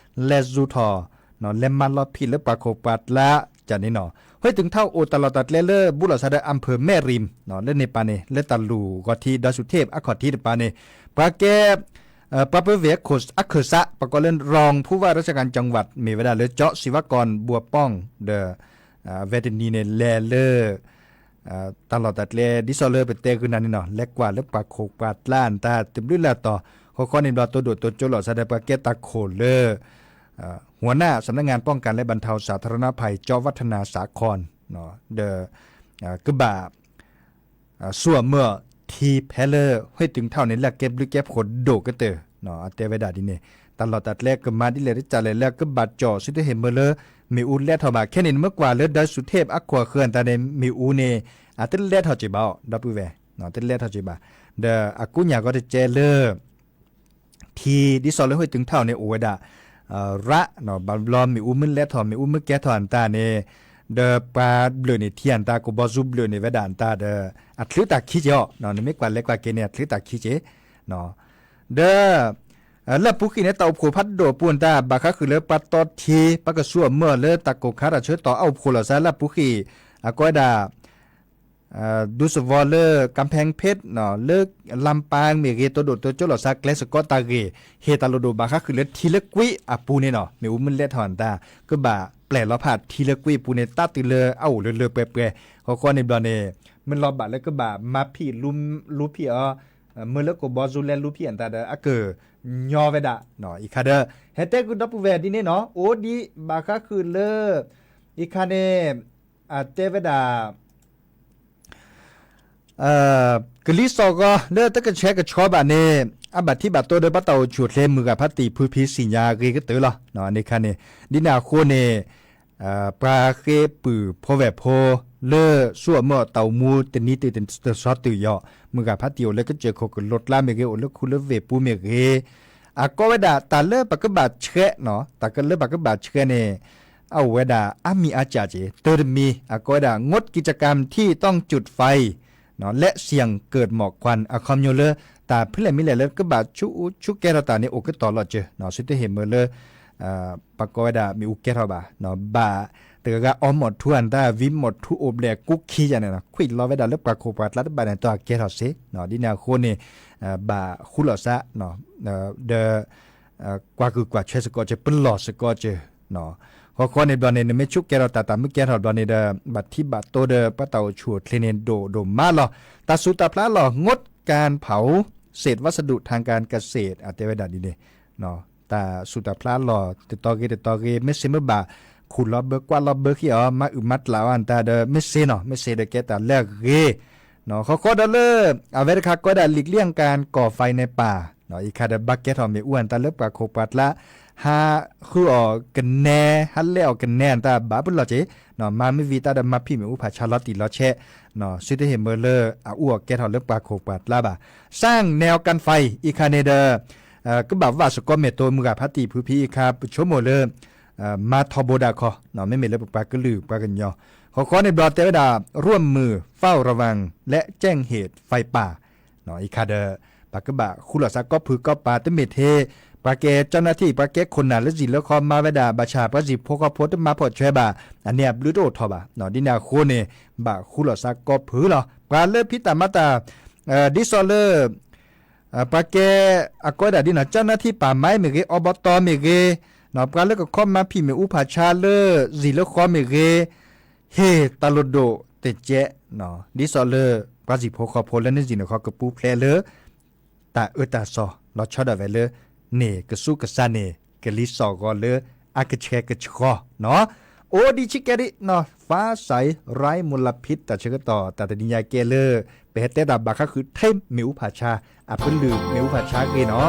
လဲၤယူၤထီၣ် လဲၤမၤလီၤဖံးလၢပှၤခိၣ်ပှၤကျါ ကန့ၣ်နီၤ ဟ့ၣ်တုၤထီၣ်အိၣ်တၢ်လီၢ်တၢ်ကျဲလၢ ဘူးလိာ်စးဒီး အမ်ၣ်ဖၢၣ်မဲၣ်ရံၣ် လၢန့ၣ်ပၤန့ၣ် လၢတၢ်လူၢ်ဂီၤထံး ဒီးစူၤထ့ၣ်အခီၣ်ထံးတပၤန့ၣ် ပှၤကဲ ပှၤပၢဝ့ၢ်အခၢၣ်စး ပှၤကိးလၢ รองผู้ว่าราชการจังหวัด မ့ၢ်ဝဲဒၣ်လၢ ကၠီၣ်စံးဝါကီၢ် ဘှီးပီၣ် ဒီး အဝဲတနံၤန့ၣ် လဲၤလၢ တၢ်လီၢ်တၢ်ကျဲ ဒ်သိးလၢပတဲဂုာ်နၤန့ၣ်နီၤ လဲၤကွၢ်လၢပှၤခိၣ်ပှၤကျါအတၢ်တဘျုးလၢ်တီၤ ဃီဃီန့ၣ်ဘျီ တိၢ်ဒိၣ်တိၢ်ကၠိလိာ်စးဒီး ပှၤကဲတၢ်ခိၣ်လၢ หัวหน้าสำนักงานป้องกันและบรรเทาสาธารณภัย เจ้าวัฒนาสาคร ဒီး ကဘၣ် ဆူၣ်အမၢၢ်ထံဖဲလၢ ဟ့ၣ်တုၤထီၣ်န့ၣ် လၢအကဲဘျုးကဲဖှိၣ်ဒိၣ်ကတၢၢ် အတဲဝဲဒၣ်ဒ်န့ၣ် တၢ်လီၢ်တၢ်ကျဲကမၤဒ်လဲၣ်တကးလဲၣ်လၢကဘၣ်ကၠီၣ် ဆူတဟ့ၣ်မၢလၢ မ့ၣ်အူလဲထီၣ်ဘၣ် ခဲန့ၣ် နမ့ၢ်ကွၢ်လၢ ဒီးစူၤထ့ၣ်အခီၣ်ဃၢၤအတၢ်န့ၣ် မ့ၣ်အူန့ၣ် အတလဲထီၣ်က့ၤဘၣ်အီၤ ဒီပုၢ်ဝဲၢ် တလဲထီၣ်က့ၤဘၣ် ဒီးအကူညၣ်ဂီၢ်တကဲလၢ ထံ ဒ်သိးလၢဟ့ၣ်တုၤထီၣ်န့ၣ် အိၣ်ဝဲဒၣ် ရး ဘၣ်ဘျီမ့ၣ်အူမ့ၢ်လဲထီၣ် မ့ၣ်အူမ့ၢ်ကဲထီၣ်အတၢ်န့ၣ် ဒီးပှၤဘျုးန့ၣ် ထံအတၢ် ကဘီယူၤဘျုးန့ၣ်ဝဲဒၣ်အတၢ်ဒီး အချုးတၢ်ခံက့ၤအီၤ နမ့ၢ်ကွၢ်လဲၤကွၢ်က့ၤန့ၣ် အချုးတၢ်ခံက့ၤ ဒီး လၢအပူၤဃံးန့ၣ် တၢ်အိၣ်ဖှိၣ်ဖးဒိၣ်အပူၤအတၢ် ဘၣ်ဃးဃုာ်လၢပှၤတီထံ ပှၤကဆူၣ်အမၢၢ်လၢတၢ်ကိၢ်ခါတၢ်ဆၢကတီၢ်အအိၣ်ဖှိၣ်လိာ်စးလၢအပူၤဃံး အကိးဝဲဒၣ် ဒူသဝီလၢ ကၣ်ဖဲၣ်ဖ့း လၢ လၣ်ပၣ်မ့ၢ်ဂ့ၤ တိၢ်ဒိၣ်တိၢ်ကၠိလိာ်စးကျဲစ့ၢ်ကီးတၢ်ဂ့ၢ် ဟ့ၣ်တၢ်လိၣ်ဒိၣ်ဘၣ်ဃးဃုာ်လၢထံလၢကွံအပူၤန့ၣ်နီၤ မ့ၣ်အူမ့ၢ်လဲထီၣ်အတၢ် ကဘၣ်ပျဲၢ်လီၤဖးထံလၢကွံအပူၤန့ၣ် တၢ်တုၤလၢအအိၣ်လၢလၢပှဲၤပှဲၤ ဃီဃီန့ၣ်ဘျီန့ၣ် မ့ၢ်လီၤဘၣ်လၢကဘၣ်မၤဖံးလူဖံးအီၤ မ့ၢ်လၢကဘီယူၤလဲလူဖံးအတၢ်ဒီး အကညီဝဲဒၣ် အံၤခါဒီး ဟဲတဲကုဒီပုၢ်ဝဲၢ်ဒ်န့ၣ်နီၤ အိၣ်ဒံးဘၣ်ဃးဃုာ်လၢ အံၤခါန့ၣ် အတဲဝဲဒၣ် ကလံၤစိးဂီၤလၢတကဆှဲကဆှီဘၣ်န့ၣ် အဘၣ်ထံၣ်ဘၣ်တိၢ်ဒီးဘၣ်တၢ်အိၣ်ဆူၣ်အိၣ်ချ့ မုၢ်ဂၤဖးတံၢ်ဖုဖံစံၣ်ညါအဂ့ၤကတၢၢ်လီၤ. န့ၣ်ခါန့ၣ် ဒ်န့ၣ်အဃိန့ၣ် ပှၤဃ့ၢ်ပုၢ်ဖိဝဲၢ်ဖိ လၢဆူၣ်အမၢၢ်တၢ်အိၣ်မူတနံၤတုၤတသီတုၤအံၤ မုၢ်ဂၤဖးတံၢ်အိၣ်လၢကစၢၢ်ခိၣ်ကလိကျါမ့ၢ်ဂ့ၤ အိၣ်လၢခူလၢဝ့ၢ်ပူၤမ့ၢ်ဂ့ၤ အကိးဝဲဒၣ်တၢ်လၢပကဘၣ်ဆှဲ တၢ်လၢပကဘၣ်ဆှဲန့ၣ် အအိၣ်ဝဲဒၣ်အါမံၤအါစှၤက့ၤ တၢ်တမံၤ အကိးဝဲဒၣ် งดกิจกรรมที่ต้องจุดไฟ และเสี่ยงเกิดหมอกควัน အခီပညီလၢ တၢ်ဖဲလဲၣ်မံၤလဲၣ်လၢကဘၣ်ဆူၣ်ဆူၣ်ကဲထီၣ်တၢ်န့ၣ် အိၣ်ကတီၢ်လီၤစၢၤ ဆူတဟ့ၣ်မၢလၢ ပှၤကိးဝဲဒၣ်မ့ၣ်အူကဲထီၣ်ဘၣ် ဘၣ်တဂၤဂၤအီမီၣ်ထူအတၢ် ဝံမီၣ်ထူအိၣ်ဘျဲၣ်ကူခံယၤန့ၣ် ခွံၣ်လီၤဝဲဒၣ်လၢပှၤခိၣ်ပှၤကျါတဘၣ်န့ၣ် တၢ်ကဲထီၣ်စ့ၢ် ဒ်န့ၣ်အဃိန့ၣ် ဘၣ်ဃူလိာ်စး ဒီး ကွၢ်ကုၢ်ကွၢ်ဆှဲစ့ၢ်ကီးစၢၤ ပလီၢ်စ့ၢ်ကီးစၢၤ ဃီဃီန့ၣ်ဘျီန့ၣ် နမ့ၢ်ဆူၣ်ကဲထီၣ်တၢ် တၢ်မ့ၢ်ကဲထီၣ်ဘျီန့ၣ်ဒီး ဘၣ်ထံၣ်ဘၣ်တိၢ်ဒီးပှၤတၢ်အိၣ်ဆူၣ်အိၣ်ချ့န့ၣ် ဒိၣ်ဒိၣ်မးလီၤ. တၢ်စူၢ်တၢ်ဖျါလီၤ งดการเผาเศษวัสดุทางการเกษตร အတဲဝဲဒၣ်ဒ်န့ၣ် တၢ်စူၢ်တၢ်ဖျါလီၤ တတီၤဂ့ၤတတီၤဂ့ၤ မ့ၢ်စ့မ့ၢ်ဘၣ် ခူၣ်လီၤဘၢကွၢ်လီၤဘၢခံအီၤ မၤအုၣ်မၤတြၢ်အီၤအတၢ်ဒီး မ့ၢ်စ့နီၤ မ့ၢ်စ့ဒီးကဲတၢ်လၢအဂ့ၤ ဃီဃီဒီးလၢ အဝဲတခါကိးဝဲဒၣ် หลีกเลี่ยงการก่อไฟในป่า အံၤခါဒီးဘၣ်ကဲထီၣ်မ့ၣ်အူအတၢ်လၢပှၤခိၣ်ပှၤကျါ ဟးဃုအီၣ်ကနဲ ဟးလဲအီၣ်ကနဲအတၢ်ဘၣ်ပလီၢ်စ့ၢ် မၤမ့ၢ်ဝံၤတၢ်ဒီးမၤဖံးမ့ၣ်အူဖးဆါလီၤတံၢ်လီၤဆဲး ဆူတဟ့ၣ်မၢလၢအအိၣ်အီၤကဲထီၣ်လၢပှၤခိၣ်ပှၤကျါဘၣ် สร้างแนวกันไฟ အံၤခါန့ၣ်ဒီး ကဘၣ်ဝးစ့ၢ်ကီးမဲာ်တိၢ် မုၢ်ဂၤဖးတံၢ်ဖုဖံအံၤခါ ပဆိကမိၣ်လၢ မၤထီဘိဒၣ်ခီ မ့မ့ၢ်လၢပပှၤကလုာ်ပှၤကညီ ဃီဃီန့ၣ်ဘျီတဲဝဲဒၣ် ร่วมมือเฝ้าระวังและแจ้งเหตุไฟป่า အံၤခါဒီး ပှၤကဘၣ်ဃူလိာ်စးကီၢ်ဖုကီၢ်ပၤ တမ့ၢ်ထဲ ပှၤကဲ เจ้าหน้าที่ ပှၤကဲခိၣ်နၢ်လၢယံၤလၢဃီမၤဝဲဒၣ် ဘၣ်ဆၣ်ပှၤယံၤဖိဃီဖိတမၤဖှီၣ်ဆွဲဘၣ် အန့ၣ်အဘျုးတအိၣ်ထီၣ်ဘၣ် ဒ်န့ၣ်အဃိန့ၣ် ဘၣ်ဃူလိာ်စးကီၢ်ဖုလီၤ ပှၤလၢဖံးတၢ်မၤတၢ် ဒ်သိးလၢ ပှၤကဲ အကိးဝဲဒၣ်ဒ်န့ၣ် เจ้าหน้าที่ป่าไม้ မ့ၢ်ဂ့ၤ อบต မ့ၢ်ဂ့ၤ ပှၤလၢကခီမၤဖံးမ့ၣ်အူဖးဆါလၢယံၤလၢဃီမ့ၢ်ဂ့ၤ ဟ့ၣ်တၢ်လိၣ်ဒိၣ်တကဲး ဒ်သိးလၢ ပှၤယံၤဖိဃီဖိလၢနယံၤန့ၣ်ဃီကပူၤဖျဲးလၢ တၢ်အၢတၢ်သီ လီၤဆီဒၣ်ဝဲလၢ န့ၣ်ကစူးကစၢ်န့ၣ် ကလံၤစိးဂီၤလၢအကဆှဲကဆှီနီၤ အိၣ်ဒံးဆံးကဲဒ်နီၤ ฟ้าใสไร้มลพิษ တၢ်ဆၢကတီၢ် တၢ်တနံၤညါကဲလၢ ပဟဲတဲတၢ်ဘၣ်ဃးဃုာ်ထဲမ့ၣ်အူဖးဆါ အပလုၢ်မ့ၣ်အူဖးဆါအဂ့ၢ်နီၤ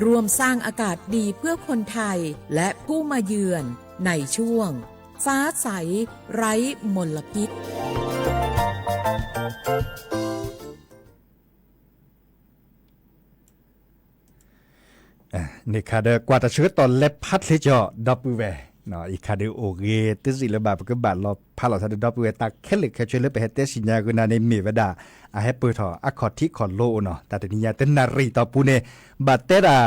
ร่วมสร้างอากาศดีเพื่อคนไทยและผู้มาเยือนในช่วงฟ้าใสไร้มลพิษ န့ၣ်ခါဒီး ကွၢ်တၢ်ဆၢကတီၢ်လဲၤဖးချ့ကီး ဒီပုၢ်ဝဲၢ် အံၤခါဒုးအိၣ်ဂ့ၤတစံးလၢၤဘၣ် ပကဘၣ်လီၤဖးလီၤသးဒီး ဒီပုၢ်ဝဲၢ် တၢ်ခဲလၢာ်ခဲဆ့လၢပဟဲတဲစံၣ်ညါဂုာ်နၤန့ၣ် မ့ၢ်ဝဲဒၣ် အဟဲပၢၢ်ထီၣ်အခီၣ်ထံးခီၣ်လိၤအိၣ်နီၤ တၢ်တနံၤညါတနၣ်ရံၣ်တီၢ်ပူၤန့ၣ် ဘၣ်တဲဒၣ်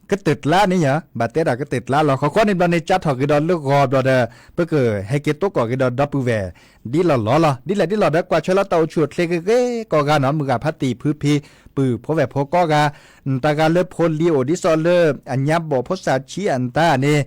ကတၢၢ်ကျါန့ၣ်ယါ ဘၣ်တဲဒၣ်ကတၢၢ်ကျါလီၤ. ဃီဃီန့ၣ်ဘျီန့ၣ် ကၢ်ထီၣ်က့ၤဒီးလၢဂီၤဘျီဒီး ပကဟဲက့ၤသကိးက့ၤဒီးဒီပုၢ်ဝဲၢ် ဒ်လီၢ်လီၢ်လီၤ. ဒ်လဲၣ်ဒ်လီၢ်ဒီး ကွၢ်ဆၢလီၤတၢ်အိၣ်ဆူၣ်အိၣ်ချ့ဂ့ၤဂ့ၤကိးဂၤနီၤ မုၢ်ဂၤဖးတံၢ်ဖုဖံ ပုၢ်ဖိဝဲၢ်ဖိကိးဂၤ တၢ်ဂၤလၢဖိလံၤအိၣ်ဒ်သိးလၢ အညါဘီၣ်ဖိစၢ်ဆံးအတၢ်န့ၣ်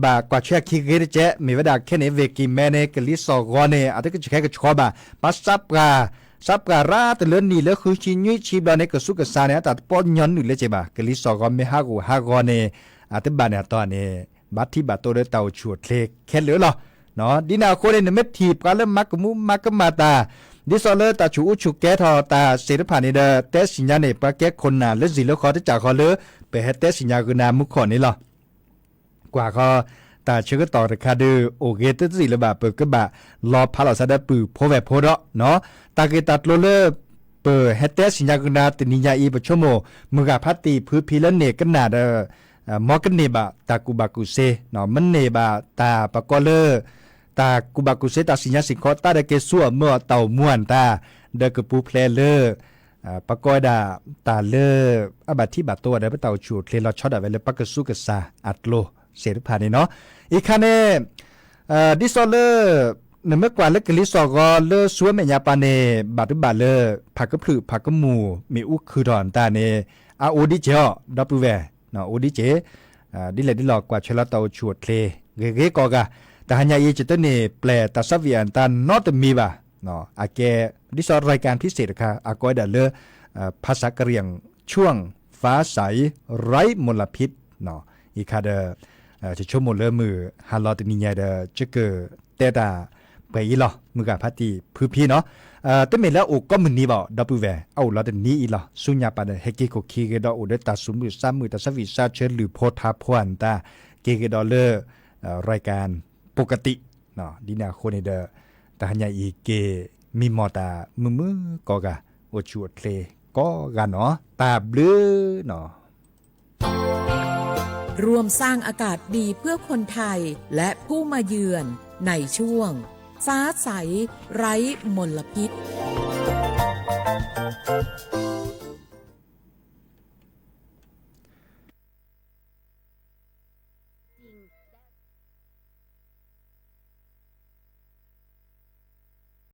ဘၣ်ကွၢ်ဆၢအခံဂ့ၤတကဲး မ့ၢ်ဝဲဒၣ်ခဲန့ၣ် ဝ့ၢ်ကံၢ်မဲန့ၣ် ကလံၤစိးဂီၤန့ၣ် အတကဆှဲကဆှီဘၣ် ဘၣ် စးပှၢ်ရၣ်တလၢနံၣ်လၢဃုဆံနွံဆံဘျီန့ၣ် ကစူၢ်ကစၢ်န့ၣ် အတၢ်တပီညီနုၢ်လၢက့ၤဘၣ် ကလံၤစိးဂီၤမ့ၢ်ဟးဂူာ်ဟးဂီၤန့ၣ် အတဘၣ်န့ၣ်အတီၢ်န့ၣ် ဘၣ်ထံၣ်ဘၣ်တိၢ်လၢတၢ်အိၣ်ဆူၣ်အိၣ်ချ့ခဲလၢာ်လီၤ. ဒ်န့ၣ်အဃိန့ၣ် နမ့ၢ်ထံၣ်ပှၤလၢမၤကမူမၤကမၣ်တၢ် ဒ်သိးလၢတၢ်ဆူၣ်အူဆူၣ်ကဲထီၣ်တၢ်သ့ၣ်တဖၣ်န့ၣ်ဒီး တဲစံၣ်ညါန့ၣ် ပှၤကဲခိၣ်နၢ်လၢစံၣ်လၢဃီတကးဃီလၢ ပဟဲတဲစံၣ်ညါဂုာ်နၤမူခိၣ်န့ၣ်လီၤ. ကွၢ်ဃီ တၢ်ဆၢကတီၢ်တခါဒုး အိၣ်ဂ့ၤတစံးလၢၤဘၣ် ပကဘၣ်လီၤဖးလီၤသးဒီးပုၢ်ဖိဝဲၢ်ဖိဒီး တၢ်ဂ့ၢ်တၢ်ကျိၤလၢ ပဟဲတဲစံၣ်ညါကနၤတနံၤညါအံၤ ပဆိကမိၣ် မုၢ်ဂၤဖးတံၢ်ဖုဖံလၢန့ၢ်ကနၣ်ဒီး မ်ကန့ၢ်ဘၣ်တၢ်ကူၣ်ဘၣ်ကူၣ်သ့, မ့ၢ်န့ၢ်ဘၣ်တၢ်ပကိးလၢ တၢ်ကူၣ်ဘၣ်ကူၣ်သ့ တၢ်စံၣ်ညါစ့ၢ်ကီး တၢ်ဒီးက့ၤဆူအမုာ်အတၢ်အိၣ်မူအတၢ် ဒီးကပူၤဖျဲးလၢ ပကိးဝဲဒၣ်တၢ်လၢ အဘၣ်ထံၣ်ဘၣ်တိၢ်ဝဲဒီး ပတၢ်အိၣ်ဆူၣ်အိၣ်ချ့လီၤဆီဒၣ်ဝဲလၢပကစူၢ်ကစၢ်အကျိၤသ့ၣ်တဖၣ်န့ၣ်နီၤ. အံၤခါန့ၣ် ဒ်သိးလၢ နမ့ၢ်ကွၢ်လၢကလံၤစိးဂီၤလၢဆူအမဲာ်ညါပၤန့ၣ် ဘၣ်တဘၣ်လၢ ဖးကဖျုးဖးကမူၣ်မ့ၣ်အူခုၣ်ထီၣ်နတၢ်န့ၣ် အအိၣ်ဒံးက့ၤအီၤ ဒီပုၢ်ဝဲၢ် အိၣ်ဒံးက့ၤ ဒ်လဲၣ်ဒ်လဲၣ် ကွၢ်ဆၢလီၤတၢ်အိၣ်ဆူၣ်အိၣ်ချ့ ဂ့ၤဂ့ၤကိးဂၤ, တဟါညါအံၤ ယတန့ၢ်ပျဲၢ်တၢ်ဆၢဝံၣ်အတၢ်နီတမံၤဘၣ်. အကဲ ဒ်သိး ရၢၢ်ကၢၣ် ဖံစ့ၣ်တခါ အကိးဝဲဒၣ်လၢ ภาษากะเหรี่ยง ช่วงฟ้าใสไร้มลพิษ အံၤခါဒီး ယဆိကမိၣ်လၢမုၢ်ဟါလီၤတနံၤညါဒီး ယကတဲတၢ်ပှဲၤအံၤလီၤ. မုၢ်ဂၤဖးတံၢ်ဖုဖံနီၤ တမ့ၢ်လၢအအိၣ်ကိးမုၢ်နံၤဘၣ် ဒီပုၢ်ဝဲၢ် အအိၣ်လီၤတနံၤအံၤလီၤ. ဆူညါပၤဒီး ဟဲက့ၤခိၣ်ခံဂ့ၤဒီး အိၣ်ဒီးတၢ်သူၣ်မုာ်သးမုာ် တၢ်ဆၢဝံၣ်ဆၢဆၢ လုၢ်ဖိထါဖိအတၢ် က့ၤဂ့ၤဒီးလၢ ရၢၢ်ကၢၣ် ပကတံၣ် ဒ်န့ၣ်အဃိန့ၣ်ဒီး တဟါညါအံၤက့ၤ မံမီၢ်တၢ်မုာ်မုာ်ကိးဂၤ အိၣ်ဆူၣ်အိၣ်ချ့ကိးဂၤနီၤ တၢ်ဘျုးနီၤ ร่วมสร้างอากาศดีเพื่อคนไทยและผู้มาเยือนในช่วงฟ้าใสไร้มลพิษ